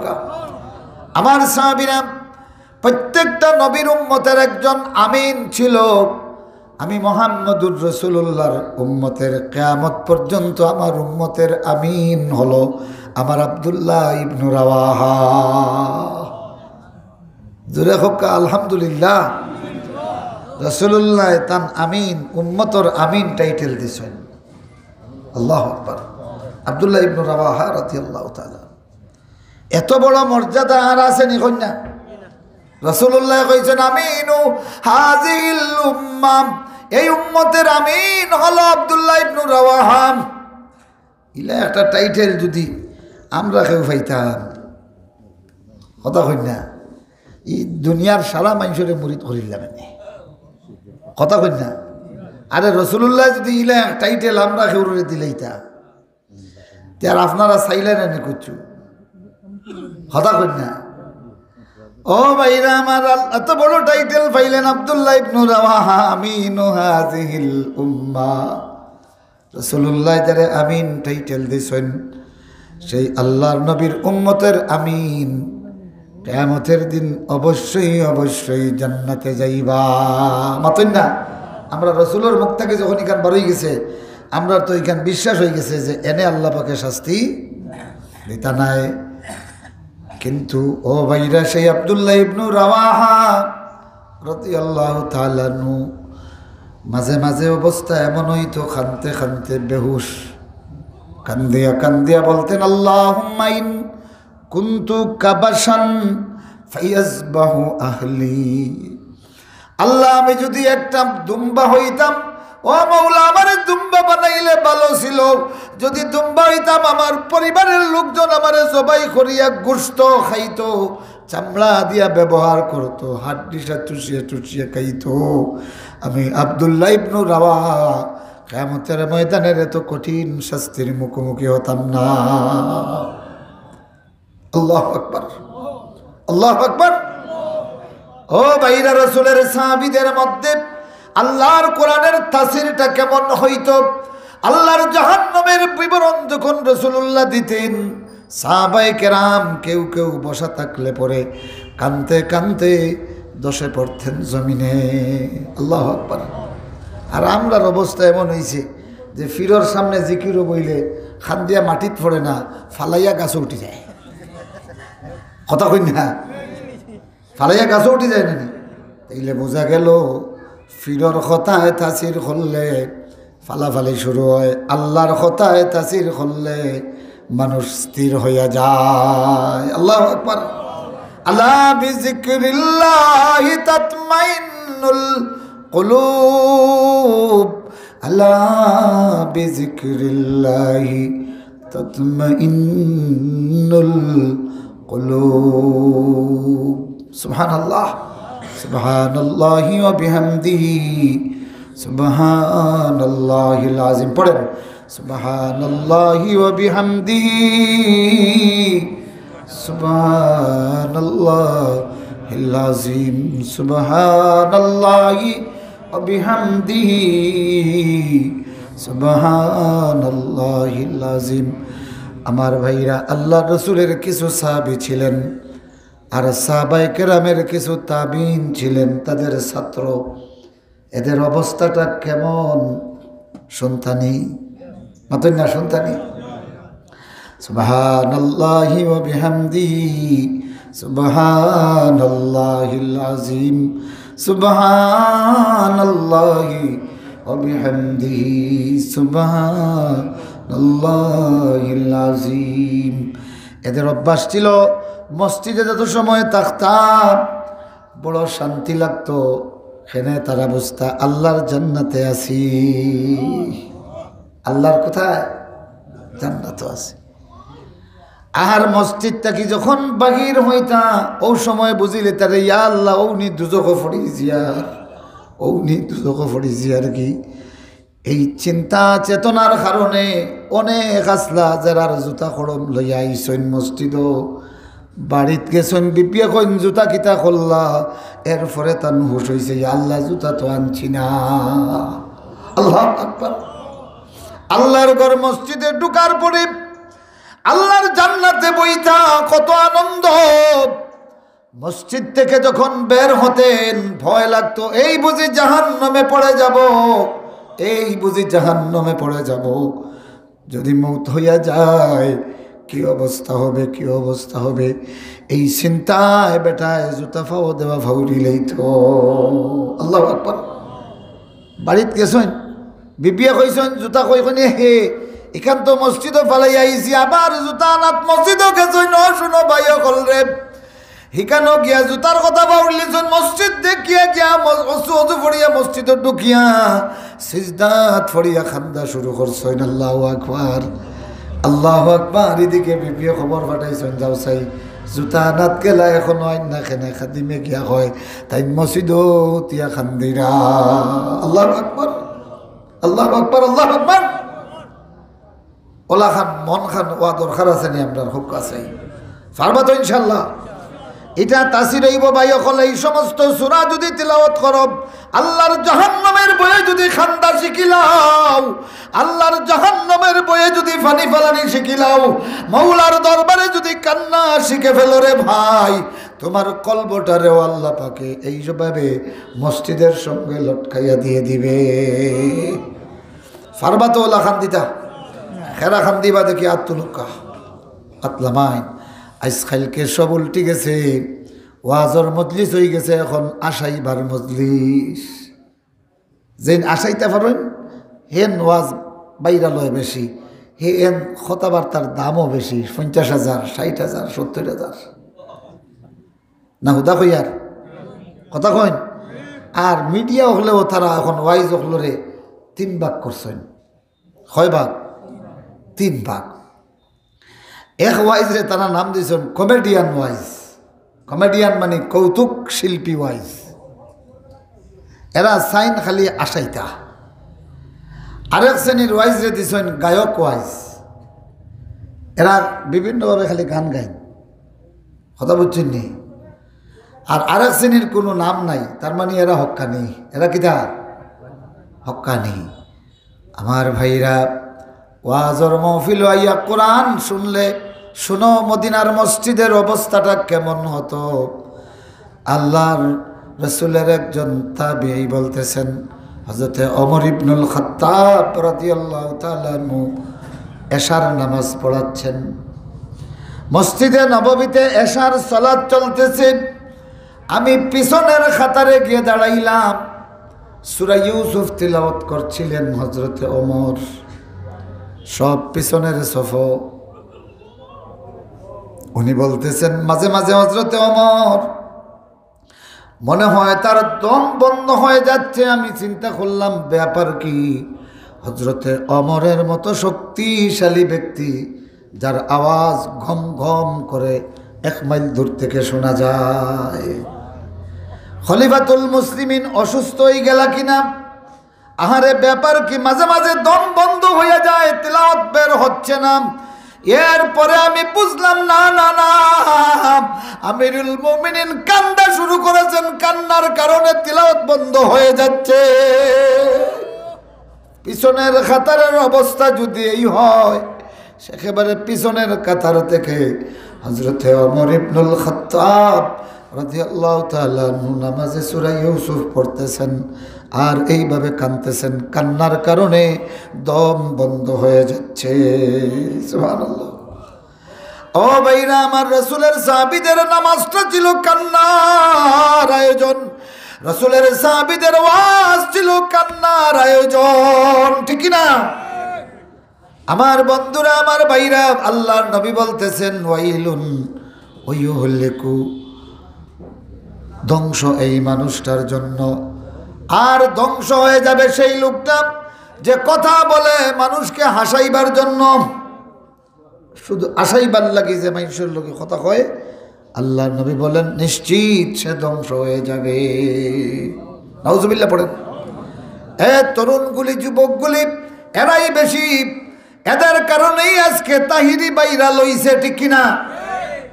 আমার সাহাবীরা, প্রত্যেকটা নবীর উম্মতের একজন আমিন ছিল। আমি মুহাম্মদুর রাসূলুল্লাহর উম্মতের, কিয়ামত পর্যন্ত আমার উম্মতের আমিন হলো আমার আব্দুল্লাহ ইবনু রাওয়াহা। জোরে কউক্কা আলহামদুলিল্লাহ। রাসূলুল্লাহ তান আমিন, উম্মতর আমিন টাইটেল দিছইন। আল্লাহু আকবার। আব্দুল্লাহ ইবনু রাওয়াহা রাদিয়াল্লাহু তাআলা। এত বড় মর্যাদা আর আছে নি কইন না? রাসূলুল্লাহ কইছেন, "আমিনু হাযিহিল উম্মাহ", এই উম্মতের আমিন হলো আব্দুল্লাহ ইবনু রাওয়াহা। ইলা একটা টাইটেল যদি আমরা কেউ পাইতাম, কথা কইন না, ই দুনিয়ার সারা মানষরে মুরিদ করিলাম এনে। কথা কইন না। আরে রাসূলুল্লাহ যদি ইলা এক টাইটেল আমরা কেউরে দিলাইতা, তে আর আপনারা চাইলেন এনে কিচ্ছু। কথা কইন না। ও ভাইরা আমার, আল-, এত বড় টাইটেল পাইলেন আব্দুল্লাহ ইবনু রাওয়াহা, আমিনু হাযিহিল উম্মাহ। রাসূলুল্লাহ যারে আমিন টাইটেল দিছইন, সেই আল্লাহর নবীর উম্মতের আমিন, কিয়ামতের দিন অবশ্যই, অবশ্যই জান্নাতে যাইবা। মাতইন না? আমরা রাসূলর মুখ থাকি যখন ইখান বার অই গেছে, আমরার তো ইখান বিশ্বাস অই গেছে যে এনে আল্লাহ পাকে শাস্তি দিতা নায়। কিন্তু ও ভাইরা, সেই আব্দুল্লাহ ইবনু রাওয়াহা রাদিয়াল্লাহু তাআলা আনহু মাঝে মাঝে অবস্থা এমন হইতো, কানতে কানতে বেহুশ, কান্দিয়া কান্দিয়া বলতেন, "আল্লাহুম্মা ইন কুনতু কাবাশান ফায়াজবাহু আহলি।" আল্লাহ, আমি যদি একটা দুম্বা হইতাম, ও মৌলা, আমারে দুম্বা বানাইলে ভালো ছিল। যদি দুম্বা হইতাম, আমার পরিবারের লোকজন আমারে জবাই করিয়া গোশত খাইতো, চামড়া দিয়া ব্যবহার করতো, হাড্ডিটা চুষিয়া চুষিয়া খাইতো। আমি আব্দুল্লাহ ইবনু রাওয়াহা কিয়ামতের ময়দানের এত কঠিন শাস্তির মুখোমুখি হতাম না। আল্লাহু আকবার, আল্লাহু আকবার। ও ভাইরা, রাসূলের সাহাবীদের মধ্যে আল্লাহর কোরআনের তাসিরটা কেমন হইতো? আল্লাহর জাহান্নামের বিবরণ যখন রাসূলুল্লাহ দিতেন, সাহাবায়ে কেরাম কেউ কেউ বসা থাকলে পরে কানতে কানতে ধসে পড়তেন জমিনে। আল্লাহু আকবার। আর আমরার অবস্থা এমন হইছে যে পীরর সামনে জিকিরো বইলে কান্দিয়া মাটিত পড়ে না, ফালাইয়া গাছো উঠি যায়। কথা কই না? ফালাইয়া গাছো উঠি যায় না নি? তাইলে বুঝা গেল, পীরর কথায় তাসির করলে ফালাফালি শুরু হয়, আল্লাহর কথায় তাসির করলে মানুষ স্থির হইয়া যায়। আল্লাহু আকবার। আলা বিযিকরিল্লাহি তাতমাইন্নুল কুলুব। আলা বিযিকরিল্লাহি তাতমাইন্নুল কুলুব। সুবহানাল্লাহ, সুবহানাল্লাহি ওয়া বিহামদিহি, সুবহানাল্লাহিল আযীম। পড়েন, সুবহানাল্লাহি ওয়া বিহামদিহি, সুবহানাল্লাহিল আযীম, সুবহানাল্লাহি ওয়া বিহামদিহি, সুবহানাল্লাহিল আযীম। আমার ভাইরা, আল্লাহর রাসূলের কিছু সাহাবী ছিলেন, আর সাহাবায়ে কেরামের কিছু তাবিঈন ছিলেন, তাদের ছাত্র। এদের অবস্থাটা কেমন? শুনতানি? মাতইন না, শুনতানি? সুবহানাল্লাহি ওয়া বিহামদিহি, সুবহানাল্লাহিল আযীম, সুবহানাল্লাহি ওয়া বিহামদিহি, সুবহানাল্লাহিল আযীম। এদের অভ্যাস ছিল, মসজিদে যত সময় থাকতাম, বড় শান্তি লাগতো। হেনে তারা বুঝতা, আল্লাহর জান্নাতে আছি। আল্লাহর কোথায়? জান্নাতো আছি। আর মসজিদ থাকি যখন বাহির হইতা, ও সময় বুঝিলে তারে, ইয়া আল্লাহ, ও নি দুজখো পড়ি যিয়ার, ও নি দুজখো পড়ি যিয়ার কি। এই চিন্তা চেতনার কারণে অনেক আছলা যারার জুতা খড়ম লইয়া আইছইন মসজিদো, বাড়িত গেছইন, বিবিয়ে কইন, "জুতা কিতা করলা?" এরপরে তান হুশ অইছে, "ইয়া আল্লাহ, জুতা তো আনছি না।" আল্লাহু আকবার। আল্লাহর ঘর মসজিদে ঢুকার পরে আল্লাহর জান্নাতে বইতা, কত আনন্দ। মসজিদ থেকে যখন বের হতেন, ভয় লাগতো, এই বুঝি জাহান্নামে পড়ে যাব, এই বুঝি জাহান্নামে পড়ে যাব। যদি মউত হইয়া যায়, কি অবস্থা হবে, কি অবস্থা হবে? এই চিন্তায় বেটায় জুতা ফাও দেওয়া ফাউরি লইতো। আল্লাহু আকবার। বাড়িত গেছইন, বিবিয়ে কইছইন, "জুতা কই কনে হে, ইখান তো মসজিদো ফালাইয়া আইছি, আবার জুতা আনাত মসজিদো গেছইন।" ও শুনো ভাই অকল রে, হিকানো গিয়া জুতার কথা বাউলিছইন, মসজিদ দেখিয়া গিয়া মস-, অজু, অজু পড়িয়া মসজিদো ঢুকিয়া সিজদাত পড়িয়া কান্দা শুরু করছইন। আল্লাহু আকবার, আল্লাহু আকবার। এদিকে বিবিয়ে খবর পাঠাইছইন, "যাও চাই, জুতা আনাত গেলা, এখনো আইন না কেনে?" খাদিমে গিয়া কয়, "তাইন মসজিদো তিয়া কান্দিরা।" আল্লাহু আকবার, আল্লাহু আকবার, আল্লাহু আকবার। অলাখান মন খান ওয়া দরকার আছে নি আমরার? হক আছে। পারবা তো ইনশাআল্লাহ? ইটা তাসির অইবো ভাই অকল, এই সমস্ত সূরা যদি তিলাওয়াত করো, আল্লাহর জাহান্নামের ভয়ে যদি কান্দা শিখিলাও, আল্লাহর জাহান্নামের ভয়ে যদি পানি ফালানি শিখিলাও, মৌলার দরবারে যদি কান্না শিখে ফেলো রে ভাই, তোমার কলবটারেও আল্লাহ পাকে এইভাবে মসজিদের সঙ্গে লটকাইয়া দিয়ে দিবে। পারবা তো অলাখান দিতা? কেরা কান্দিবা দেখি আত তুলউক্কা। আত লামাইন। আইজ কাইলকে সব উল্টি গেছে। ওয়াজর মজলিস অইগেছে, এখন আশাইবার মজলিস। যেইন আসাইতা পারইন, হেন ওয়াজ বাইরা লয় বেশি, হেন কথাবার্তার দামও বেশি, পঞ্চাশ হাজার, ষাইট হাজার, সত্তইর হাজার। না হুদা কইয়ার কথা কইন। আর মিডিয়া অকলেও তারা এখন ওয়াইজ অকলরে তিন ভাগ করছইন। কয় ভাগ? তিন ভাগ। এক ওয়াইজরে তারা নাম দিছইন কমেডিয়ান ওয়াইজ। কমেডিয়ান মানে কৌতুক শিল্পী ওয়াইজ। এরা চাইন খালি আসাইতা। আরেক শ্রেণীর ওয়াইজরে দিছইন গায়ক ওয়াইজ। এরা বিভিন্নভাবে খালি গান গাইন। কথা বুঝছইন নি? আর আরেক শ্রেণীর কুনু নাম নাই, তার মানে এরা হক্কানি। এরা কিতা? হক্কানি। আমার ভাইরা, ওয়াজর মহফিল আইয়া কোরআন শুনলে, শুনো মদিনার মসজিদের অবস্থাটা কেমন হতো। আল্লাহর রসুলের একজন তাবিঈ বলতেছেন, হযরতে ওমর ইবনুল খাত্তাব রাদিয়াল্লাহু তাআলা আনহু এশার নামাজ পড়াচ্ছেন। মসজিদে নববীতে এশার সালাত চলতেছে, আমি পিছনের কাতারে গিয়ে দাঁড়াইলাম। সূরা ইউসুফ তিলাওয়াত করছিলেন হযরতে ওমর, সব পিছনের সফ। উনি বলতেছেন, মাঝে মাঝে হযরতে ওমর মনে হয় তার দম বন্ধ হয়ে যাচ্ছে। আমি চিন্তা করলাম, ব্যাপার কি? হযরতে ওমরের মতো শক্তিশালী ব্যক্তি, যার আওয়াজ ঘম ঘম করে এক মাইল দূর থেকে শোনা যায়। খলিফাতুল মুসলিমিন অসুস্থ হয়ে গেলা কিনা? আহারে, ব্যাপার কি? মাঝে মাঝে দম বন্ধ হয়ে যায়, তিলাওয়াত বের হচ্ছে না। এরপরে আমি বুঝলাম, না, না, না, আমিরুল মুমিনিন কান্দা শুরু করেছেন, কান্নার কারণে তিলাওয়াত বন্ধ হয়ে যাচ্ছে। পিছনের কাতারের অবস্থা যদি এই হয়, একেবারে পিছনের কাতার থেকে হযরতে ওমর ইবনুল খাত্তাব রাদিয়াল্লাহু তাআলা আনহু নামাজে সূরা ইউসুফ পড়তেছেন আর এইভাবে কাঁদতেছেন, কান্নার কারণে দম বন্ধ হয়ে যাচ্ছে। সুবহানাল্লাহ। ও ভাইরা আমার, রাসূলের সাহাবীদের নামাজটা ছিল কান্নার আয়োজন, রাসূলের সাহাবীদের ওয়াজ ছিল কান্নার আয়োজন, ঠিক কি না? আমার বন্ধুরা, আমার ভাইরা, আল্লাহর নবী বলতেছেন, ওয়াইলুন ওয়াইহলিকু, ধ্বংস এই মানুষটার জন্য। আর ধ্বংস হয়ে যাবে সেই লোকটা যে কথা বলে মানুষকে হাসাইবার জন্য, শুধু হাসাইবার লাগি যে মানুষের লগে কথা কয়। আল্লাহর নবী বলেন, নিশ্চিত সে ধ্বংস হয়ে যাবে। নাউজুবিল্লাহ পড়েন। এ তরুণগুলি, যুবকগুলি, এরাই বেশি। এদের কারণেই আজকে তাহিরি ভাইরাল হইছে, ঠিক কি না?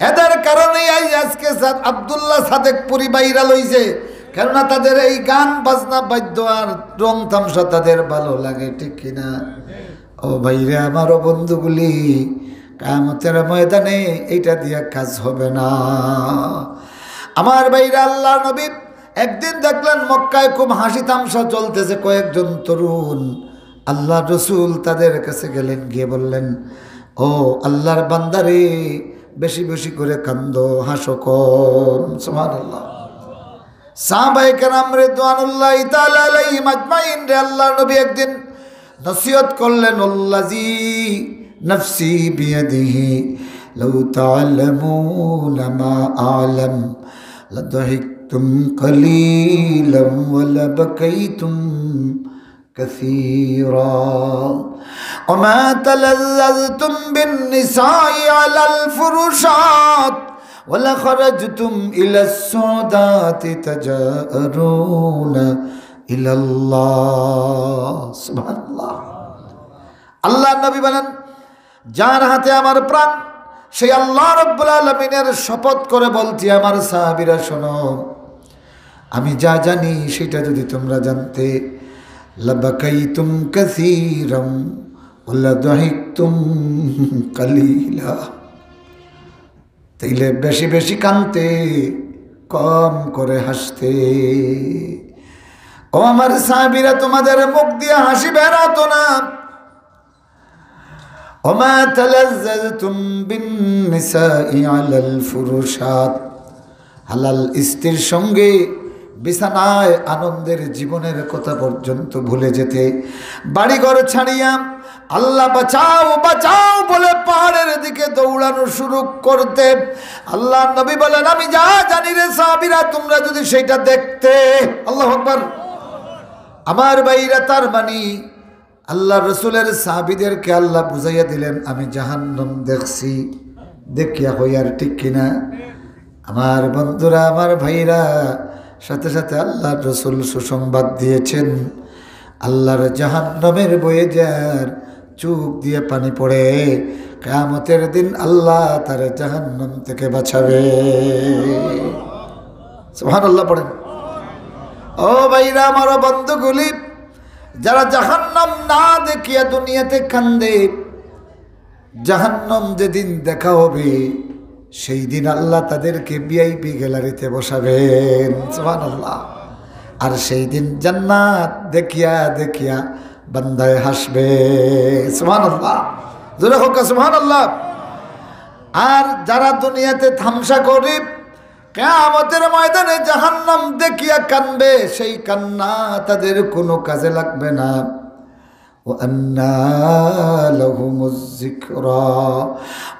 এদের কারণেই আজ, আজকে সা-, আব্দুল্লাহ সাদেকপুরি ভাইরাল হইছে। কেননা তাদের এই গান বাজনা, বাদ্য আর রং তামশা তাদের ভালো লাগে, ঠিক কি না? ও ভাইরে আমার, ও বন্ধুগুলি, কিয়ামতের ময়দানে এইটা দিয়া কাজ হবে না। আমার ভাইরা, আল্লাহর নবী একদিন দেখলেন মক্কায় খুব হাসি তামশা চলতেছে, কয়েকজন তরুণ। আল্লাহর রসুল তাদের কাছে গেলেন, গিয়ে বললেন, ও আল্লাহর বান্দারে, বেশি বেশি করে কান্দো, হাসো কম। সুবহানাল্লাহ। সাহাবায়ে কেরাম রিদওয়ানুল্লাহি তাআলা আলাইহিম আজমাইনরে আল্লাহর নবী একদিন নসিহত করলেন, ওয়াল্লাযী নাফসি বিয়াদিহি লাউ তা'লামুনা মা আ'লাম লাদাহিকতুম কালীলাম ওয়া লাবাকাইতুম কাসীরা। ওয়া মা তালাযযাযতুম বিন নিসাই আলাল ফুরুশাত ওয়া লাখারাজতুম ইলাস সুদাতি তাজাআরুনা ইলাল্লাহ। সুবহানাল্লাহ। আল্লাহর নবী বলেন, যার হাতে আমার প্রাণ, সেই আল্লাহ রাব্বুল আলামিনের শপথ করে বলছি, আমার সাহাবীরা শোনো, আমি যা জানি সেটা যদি তোমরা জানতে, লাবাকাইতুম কাসীরাম ওয়া লাদাহিকতুম কালীলা, তাইলে বেশি বেশি কানতে, কম করে হাসতে। ও আমার সাহাবীরা, তোমাদের মুখ দিয়ে হাসি বেরাতো না। ওয়া মা তালাজ্জাযতুম বিন নিসাই আলাল ফুরুশাত, হালাল স্ত্রীর সঙ্গে বিছানায় আনন্দের জীবনের কথা পর্যন্ত ভুলে যেতে, বাড়িঘর ছাড়িয়া আল্লাহ বাঁচাও, বাঁচাও বলে পাহাড়ের দিকে দৌড়ানো শুরু করতে, আল্লাহর নবী বলেন, "আমি যা জানি রে সাহাবীরা, তোমরা যদি সেইটা দেখতে।" আল্লাহু আকবার। আমার ভাইরা, তার মানে আল্লাহর রসুলের সাহাবীদেরকে আল্লাহ বুঝাইয়া দিলেন, "আমি জাহান্নাম দেখছি।" দেখিয়া হইয়ার, ঠিক কিনা? আমার বন্ধুরা, আমার ভাইরা, সাথে সাথে আল্লাহর রসুল সুসংবাদ দিয়েছেন, আল্লাহর জাহান্নামের ভয়ে যার চোখ দিয়া পানি পড়ে, কিয়ামতের দিন আল্লাহ তারে জাহান্নাম থেকে বাঁচাবে। সুবহানাল্লাহ পড়েন। ও ভাইরা আমার, ও বন্ধুগুলি, যারা জাহান্নাম না দেখিয়া দুনিয়াতে কান্দে, জাহান্নাম যেদিন দেখা হবে, সেই দিন আল্লাহ তাদেরকে ভিআইপি গ্যালারিতে বসাবেন। সুবহানাল্লাহ। আর সেই দিন জান্নাত দেখিয়া দেখিয়া বান্দায় হাসবে। সুবহানাল্লাহ। জোরে হোক সুবহানাল্লাহ। আর যারা দুনিয়াতে তামাশা করে, কিয়ামতের ময়দানে জাহান্নাম দেখিয়া কানবে, সেই কান্না তাদের কোনো কাজে লাগবে না। وأنى لهم الذكرى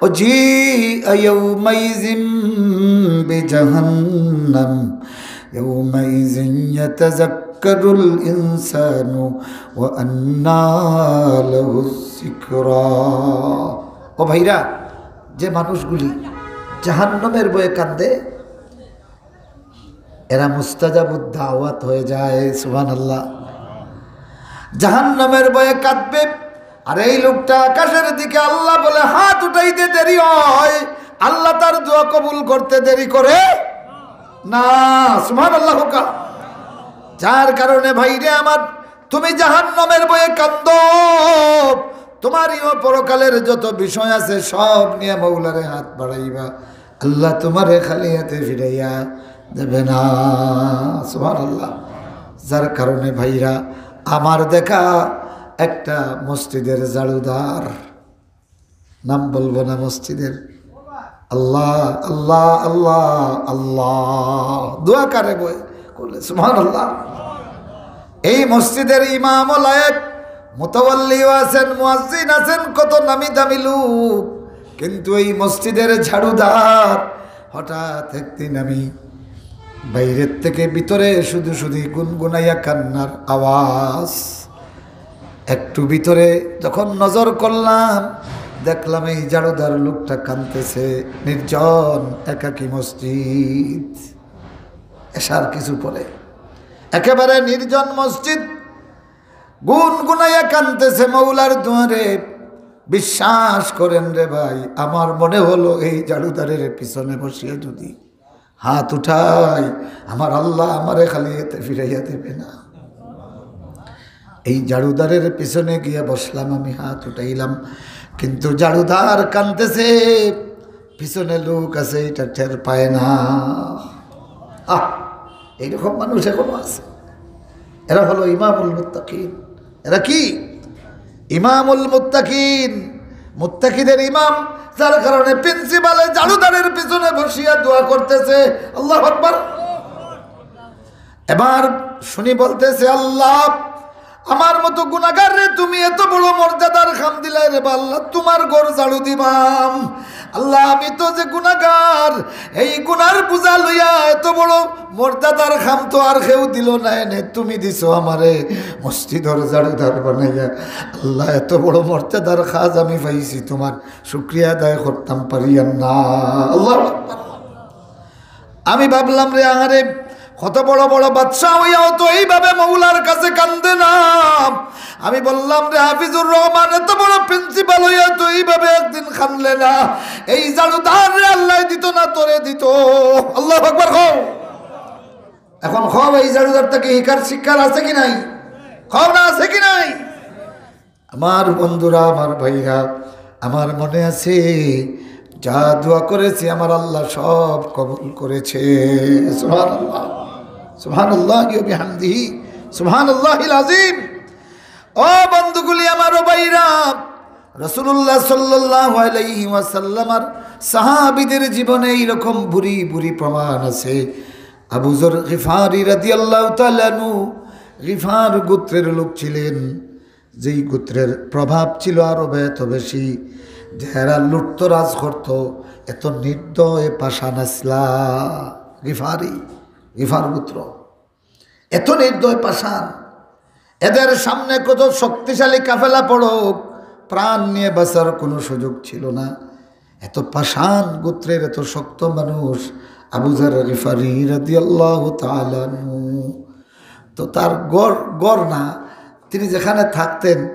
وجيء يومئذ بجهنم يومئذ يتذكر الإنسان وأنى له الذكرى। ও ভাইরা, যে মানুষগুলি জাহান্নামের ভয়ে কান্দে, এরা মুস্তাজাবুদ দাওয়াত হয়ে যায়। সুবহানাল্লাহ। জাহান্নামের ভয়ে কাঁদবে। আর এই লোকটা আকাশের দিকে আল্লাহ বলে হাত উঠাইতে দেরি হয়, আল্লাহ তার দোয়া কবুল করতে দেরি করে না। সুবহানাল্লাহ হোকা। যার কারণে ভাইরে আমার, তুমি জাহান্নামের ভয়ে কান্দো, তোমার ইহ পরকালের যত বিষয় আছে সব নিয়ে মৌলারে হাত বাড়াইবা, আল্লাহ তোমারে খালি হাতে ফিরাইয়া দেবে না। সুবহানাল্লাহ। যার কারণে ভাইরা আমার, দেখা একটা মসজিদের ঝাড়ুদার, নাম বলবো না মসজিদের, আল্লাহ, আল্লাহ, আল্লাহ, আল্লাহ। দোয়া কারে বয় করলে, সুবহানাল্লাহ। এই মসজিদের ইমামও লায়েক, মুতাওয়াল্লিও আছেন, মুয়াজ্জিন আছেন, কত নামি দামি লোক, কিন্তু এই মসজিদের ঝাড়ুদার। হঠাৎ একদিন আমি বাইরের থেকে ভিতরে শুধু শুধু গুনগুনাইয়া কান্নার আওয়াজ। একটু ভিতরে যখন নজর করলাম, দেখলাম এই ঝাড়ুদার লোকটা কাঁদতেছে। নির্জন একাকী মসজিদ, এশার কিছু পরে একেবারে নির্জন মসজিদ, গুনগুনাইয়া কাঁদতেছে মৌলার দুয়ারে। বিশ্বাস করেন রে ভাই, আমার মনে হলো এই ঝাড়ুদারের পিছনে বসিয়া যদি হাত উঠাই, আমার আল্লাহ আমারে খালি হাতে ফিরাইয়া দেবে না। এই ঝাড়ুদারের পিছনে গিয়া বসলাম, আমি হাত উঠাইলাম, কিন্তু ঝাড়ুদার কাঁদতেছে, পিছনে লোক আছে, এটা টের পায় না। আহ, এইরকম মানুষ এখনো আছে। এরা হলো ইমামুল মুত্তাকিন। এরা কি? ইমামুল মুত্তাকিন, মুত্তাকিদের ইমাম, যার কারণে প্রিন্সিপালে ঝাড়ুদারের পিছনে বসিয়া দোয়া করতেছে। আল্লাহু আকবার। এবার শুনি বলতেছে, "আল্লাহ, আমার মতো গুনাহগাররে তুমি এত বড় মর্যাদার কাম দিলায় রে বা আল্লাহ, তোমার ঘর ঝাড়ু দিবাম। আল্লাহ, আমি তো যে গুনাহগার, এই গুনার বোঝা লইয়া এত বড় মর্যাদার কাম তো আর কেউ দিল না, এনে তুমি দিছো আমারে মসজিদর ঝাড়ুদার বানাইয়া। আল্লাহ, এত বড় মর্যাদার কাজ আমি পাইছি, তোমার শুকরিয়া আদায় করতাম পারিয়ার না।" আল্লাহু আকবার। আমি ভাবলাম, রে আরে, কত বড় বড় বাদশা হইয়াও তো এইভাবে মৌলার কাছে কান্দে না। আমি বললাম, রে হাফিজুর রহমান, এত বড় প্রিন্সিপাল হইয়া তো এইভাবে একদিন কানলে না। এই ঝাড়ুদাররে আল্লাহ দিত না, তোরে দিত। আল্লাহু আকবার কও। এখন কও, এই ঝাড়ুদার থাকি হিকার শিক্ষার আছে কি নাই? কও না, আছে কি নাই? আমার বন্ধুরা, আমার ভাইরা, আমার মনে আছে, যা দোয়া করেছি আমার আল্লাহ সব কবুল করেছে। সুবহানাল্লাহ, সুবহানাল্লাহি ওয়া বিহামদিহি, সুবহানাল্লাহিল আযীম। ও বন্ধুগুলি আমার, ও ভাইরা, রাসূলুল্লাহ সাল্লাল্লাহু আলাইহি ওয়াসাল্লাম আর সাহাবীদের জীবনে এইরকম ভুরি ভুরি প্রমাণ আছে। আবু যর গিফারি রাদিয়াল্লাহু তাআলা আনহু গিফার গোত্রের লোক ছিলেন, যেই গোত্রের প্রভাব ছিল আরবে এত বেশি যে এরা লুটতরাজ করত, এত নির্দয় পাষাণ আছলা। গিফারি, গিফার গোত্র এত নির্দয় পাষাণ, এদের সামনে কত শক্তিশালী কাফেলা পড়ুক, প্রাণ নিয়ে বাঁচার কোনো সুযোগ ছিল না। এত পাষাণ গোত্রের এত শক্ত মানুষ আবু যর গিফারি রাদিয়াল্লাহু তাআলা আনহু। তো তার ঘর, ঘর না, তিনি যেখানে থাকতেন,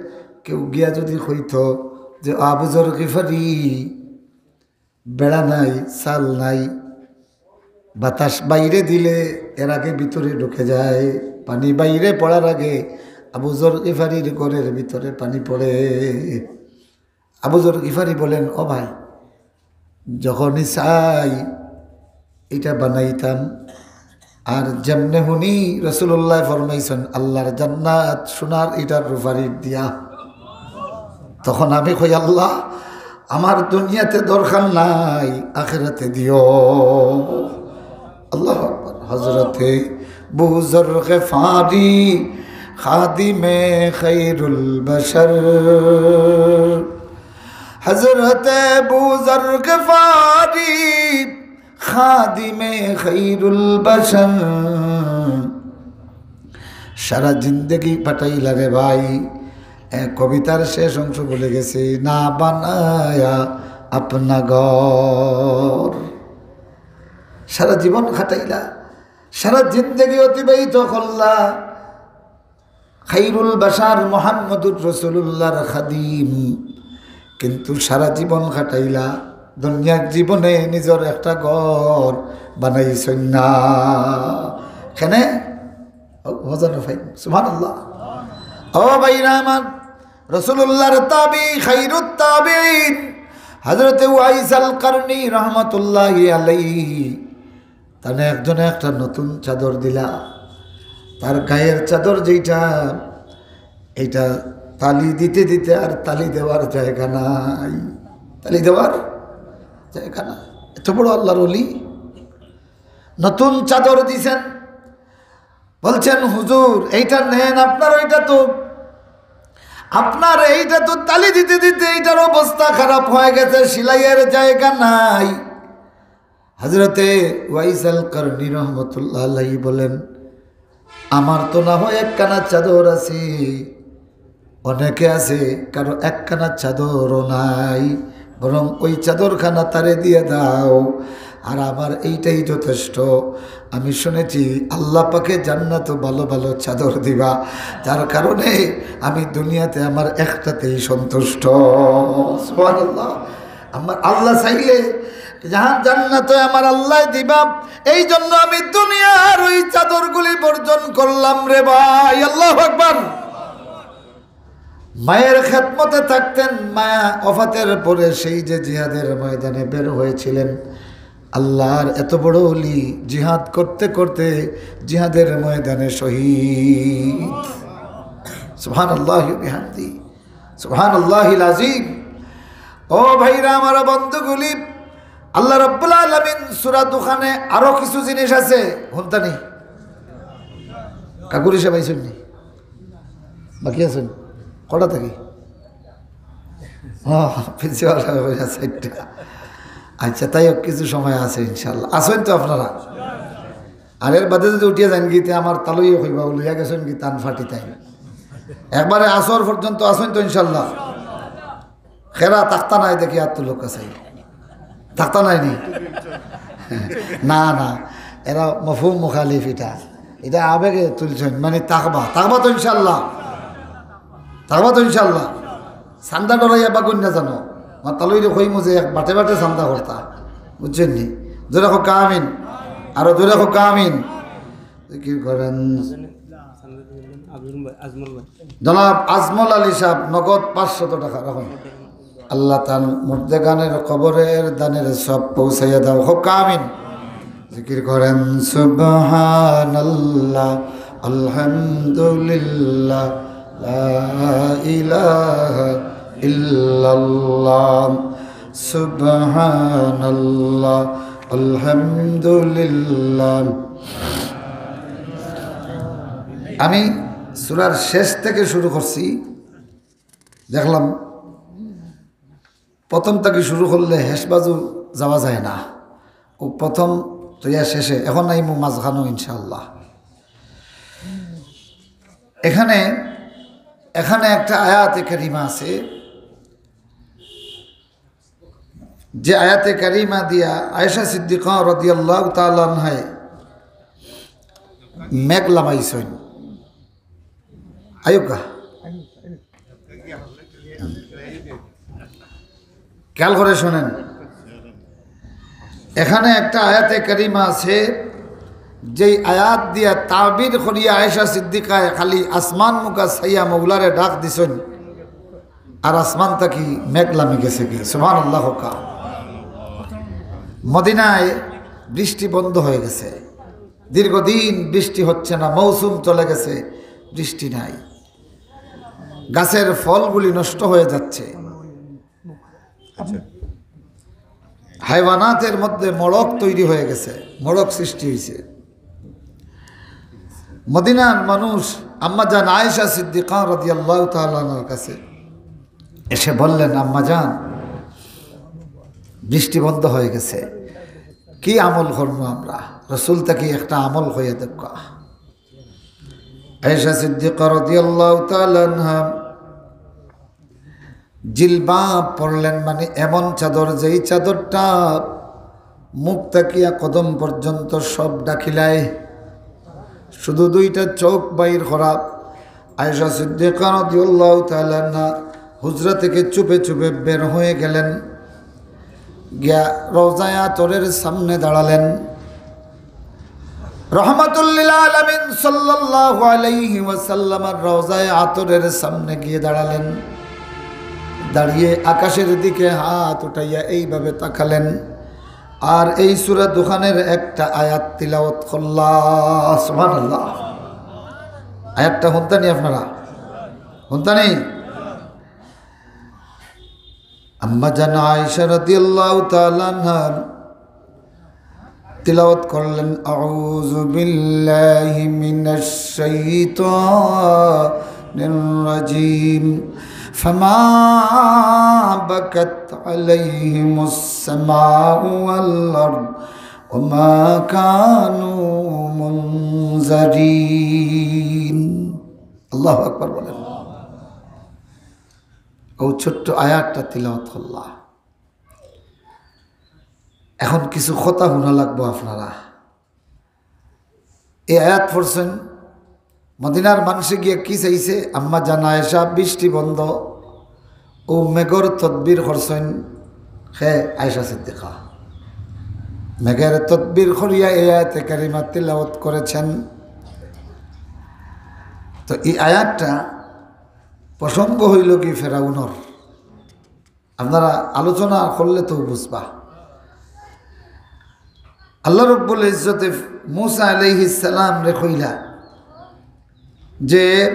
কেউ গিয়া যদি কইত যে, "আবু যর গিফারি, বেড়া নাই, চাল নাই, বাতাস বাইরে দিলে এর আগে ভিতরে ঢুকে যায়, পানি বাইরে পড়ার আগে আবু যর গিফারির ঘরের ভিতরে পানি পড়ে।" আবু যর গিফারি বলেন, "ও ভাই, যখনই চাই এটা বানাইতাম।" আর যেমনে হুনি রাসূলুল্লাহ ফরমাইছেন, "আল্লাহর জান্নাত সোনার ইটার রূপার ইট দিয়া।" তখন আমি কই, "আল্লাহ, আমার দুনিয়াতে দরকার নাই, আখেরাতে দিও।" আল্লাহু আকবার। হযরতে আবু যর গিফারি খাদিমে খায়রুল বাশার, হযরতে আবু যর গিফারি খাদিমে খায়রুল বাশার। সারা জিন্দেগি কাটাইলা রে ভাই, এ, কবিতার শেষ অংশ ভুলে গেছি, "না বানায়া আপনা ঘর।" সারা জীবন কাটাইলা, সারা জিন্দেগি অতিবাহিত করলা। খায়রুল বাশার মুহাম্মদুর রাসূলুল্লাহর খাদিম, কিন্তু সারা জীবন কাটাইলা, দুনিয়ার জীবনে নিজর একটা ঘর বানাইছইন না। কেনে? ও, মজা না ভাই, সুবহানাল্লাহ। ও ভাইরা আমার, রাসূলুল্লাহর তাবি, খায়রুত তাবিঈন, হযরতে উয়াইস আল কারনী রহমাতুল্লাহি আলাইহি, তানে একজনে একটা নতুন চাদর দিলা। তার গায়ের চাদর যেইটা, এইটা তালি দিতে দিতে আর তালি দেওয়ার জায়গা নাই, তালি দেওয়ার জায়গা নাই। এত বড় আল্লাহর ওলি, নতুন চাদর দিছেন, বলছেন, "হুজুর, এইটা নেন, আপনার ওইটা তো, আপনার এইটা তো তালি দিতে দিতে এইটার অবস্থা খারাপ হয়ে গেছে, সিলাইয়ের জায়গা নাই।" হযরতে উয়াইস আল কারনী রহমতুল্লাহ আলাইহি বলেন, "আমার তো না হয় একখানা চাদর আছে, অনেকে আছে কারো একখানা চাদরও নাই, বরং ওই চাদরখানা তারে দিয়ে দাও, আর আমার এইটাই যথেষ্ট। আমি শুনেছি আল্লাহ পাকে জান্নাতো ভালো ভালো চাদর দিবা, যার কারণে আমি দুনিয়াতে আমার একটাতেই সন্তুষ্ট।" সুবহানাল্লাহ। আমার আল্লাহ চাইলে জাহান জান্নাতে আমার আল্লাহ দিবা, এই জন্য আমি দুনিয়ার ওই চাদরগুলি বর্জন করলাম রে ভাই। আল্লাহু আকবার। মায়ের খেদমতে থাকতেন, মা ওফাতের পরে সেই যে জিহাদের ময়দানে বের হয়েছিলেন, আল্লাহর এত বড় ওলি জিহাদ করতে করতে জিহাদের ময়দানে শহীদ। সুবহানাল্লাহি ওয়া বিহামদি, সুবহানাল্লাহিল আযীম। ও ভাইরা আমার, বন্ধুগুলি, আল্লাহ রাব্বুল আলামিন সূরা দুখানে আরো কিছু জিনিস আছে, হুনতা নি? কাকুরি সাহেব আইছইন নি? বাকি আছইন? কটা থাকি? ও, প্রিন্সিপাল সাহেব অইয়া চাইরটা। আচ্ছা, তাই হোক, কিছু সময় আছে ইনশাআল্লাহ। আছইন তো আপনারা? আর এর বাদে যদি উঠিয়া যাইন গিতে আমার তালইয়ে কইবা, "ও লইয়া গেছইন গি তান ফাটি তাই।" একবারে আসর পর্যন্ত আছইন তো ইনশাআল্লাহ? খেরা তাক্তা নাই দেখি, আর তো লোক আছে। তাক্তা নাই নি? না, না, এরা মফহুম মুখালিফ ইটা। ইটা আবেগে তুলছইন, মানে তাকবা। তাকবা তো ইনশাআল্লাহ? তাকবা তো ইনশাআল্লাহ? চান্দা ডরাইয়া বা গণ্য জানো? মা তালইরে কইমু যে এক বাটে বাটে চান্দা করতা। বুঝছইন নি? জোরে কউক্কা আমিন। আরো জোরে কউক্কা আমিন। জিকির করেন। আজমল ভাই, আজমল ভাই। জনাব আজমল আলী সাহেব নগদ পাঁচশত টাকা রাখইন। আল্লাহ তান মুর্দেগানের কবরের দানের সওয়াব পৌঁছাইয়া দাও। কউক্কা আমিন। জিকির করেন, সুবহানাল্লাহ, আলহামদুলিল্লাহ, লা ইলাহা ইল্লাল্লাহ, সুবহানাল্লাহ, আলহামদুলিল্লাহ। আমি সূরার শেষ থেকে শুরু করছি। দেখলাম প্রথম থেকে শুরু করলে শেষ বাজু যাওয়া যায় না। ও প্রথম তো ইয়া শেষে, এখন আইমু মাঝখানো ইনশাআল্লাহ। এখানে, এখানে একটা আয়াতে কারিমা আছে, যে আয়াতে কারিমা দিয়া আয়েশা সিদ্দিকা রাদিয়াল্লাহু তাআলা আনহায় মেঘ লামাইছইন। আইউক্কা, খেয়াল করে শোনেন, এখানে একটা আয়াতে কারিমা আছে, যেই আয়াত দিয়া তাবির করিয়া আয়েশা সিদ্দিকায় খালি আসমান মুখা চাইয়া মৌলারে ডাক দিছইন, আর আসমান থাকি মেঘ লামি গেছে গি। সুবহানাল্লাহ কউক্কা। মদিনায় বৃষ্টি বন্ধ হয়ে গেছে, দীর্ঘদিন বৃষ্টি হচ্ছে না, মৌসুম চলে গেছে, বৃষ্টি নাই, গাছের ফলগুলি নষ্ট হয়ে যাচ্ছে। হাইওয়ানাতের মধ্যে মড়ক তৈরি হয়ে গেছে, মড়ক সৃষ্টি হয়েছে। মদিনার মানুষ আম্মা জান আয়েশা সিদ্দিকা রাদিয়াল্লাহু তাআলা আনহার কাছে এসে বললেন, "আম্মা জান, বৃষ্টি বন্ধ হয়ে গেছে, কি আমল করবো আমরা? রসুল থাকি একটা আমল কইয়া দেউক্কা।" আয়েশা সিদ্দিকা রাদিয়াল্লাহু তাআলা আনহা জিলবাব পরলেন, মানে এমন চাদর, যেই চাদরটা মুখ থাকিয়া কদম পর্যন্ত সব ঢাকিলায়, শুধু দুইটা চোখ বাইর করা। আয়েশা সিদ্দিকা রাদিয়াল্লাহু তাআলা আনহা হুজরা থেকে চুপে চুপে বের হয়ে গেলেন, গিয়া রওজায়ে আতরের সামনে দাঁড়ালেন। রহমাতুল্লিল আলামিন সাল্লাল্লাহু আলাইহি ওয়াসাল্লামের রওজায়ে আতরের সামনে গিয়ে দাঁড়ালেন। দাঁড়িয়ে আকাশের দিকে হাত উঠাইয়া এইভাবে তাকালেন, আর এই সূরা দুখানের একটা আয়াত তিলাওয়াত করলা। সুবহানাল্লাহ। আয়াতটা হুনতানি আপনারা? হুনতানি? আম্মা জান আয়েশা রাদিয়াল্লাহু তাআলা আনহা তিলাওয়াত করলেন, "আউযু বিল্লাহি মিনাশ শাইতানির রাজীম। ফামা বাকাত আলাইহিমুস সামাউ ওয়াল আরদ ওয়া মা কানু মুনজারিন।" আল্লাহু আকবার বলেন। ও ছোট্ট আয়াতটা তিলাওয়াত করলা। এখন কিছু কথা হুনা লাগবো আপনারা। এই আয়াত পড়ছইন, মদিনার মানষে গিয়া কি চাইছে? আম্মা জান আয়েশা, বৃষ্টি বন্ধ, ও মেঘর তদবির করছইন। হে আয়েশা সিদ্দিকা মেঘের তদবির করিয়া এই আয়াতে কারিমা তিলাওয়াত করেছেন। তো এই আয়াতটা প্রসঙ্গ হইল কি ফেরাউনর, আপনারা আলোচনা করলে তো বুঝবা। আল্লাহ রব্বুল ইজ্জতে মুসা আলাইহিস সালামরে কইলা যে,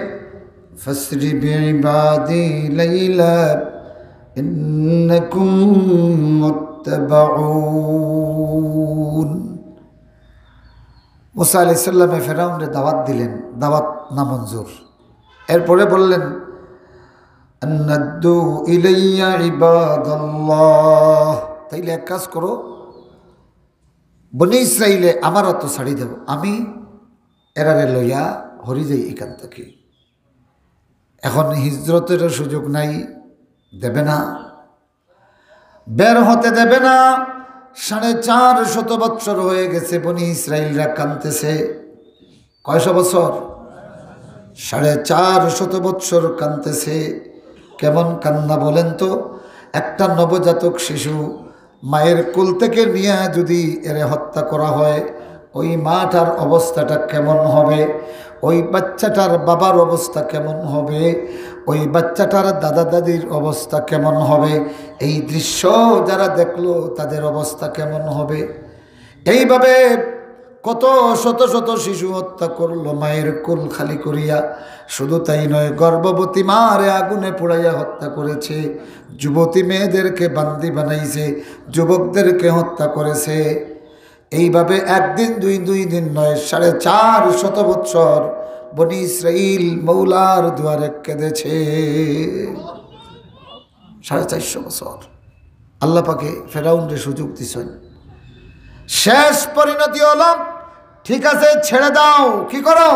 "ফাসরি বিইবাদি লাইলা ইন্নাকুম মুত্তাবাউন।" মুসা আলাইহিস সালামে ফেরাউনরে দাওয়াত দিলেন, দাওয়াত নামঞ্জুর। এরপরে বললেন, "আন্নাদ্দু ইলাইয়া ইবাদাল্লাহ।" তাইলে এক কাজ করো, বনি ইসরাইলে আমার আতো ছাড়ি দেও, আমি এরারে লইয়া হরি যাই এখান থাকি। এখন হিজরতেরও সুযোগ নাই, দেবে না, বের হতে দেবে না। সাড়ে চার শত বৎসর হয়ে গেছে, বনি ইসরাইলরা কানতেছে। কয়শো বছর? সাড়ে চার শত বৎসর কানতেছে। কেমন কান্না বলেন তো? একটা নবজাতক শিশু মায়ের কোল থেকে নিয়ে যদি এরে হত্যা করা হয়, ওই মাটার অবস্থাটা কেমন হবে? ওই বাচ্চাটার বাবার অবস্থা কেমন হবে? ওই বাচ্চাটার দাদা দাদির অবস্থা কেমন হবে? এই দৃশ্য যারা দেখলো, তাদের অবস্থা কেমন হবে? এইভাবে কত শত শত শিশু হত্যা করলো, মায়ের কোল খালি করিয়া। শুধু তাই নয়, গর্ভবতী মারে আগুনে পুড়াইয়া হত্যা করেছে, যুবতী মেয়েদেরকে বান্দি বানাইছে, যুবকদেরকে হত্যা করেছে। এইভাবে একদিন দুই, দুই দিন নয়, সাড়ে চার শত বৎসর বনি ইসরাইল মৌলার দুয়ারে কেঁদেছে। সাড়ে চারশো বছর আল্লাহ পাকে ফেরাউনরে সুযোগ দিছেন। শেষ পরিণতি হলো, ঠিক আছে, ছেড়ে দাও। কি করো?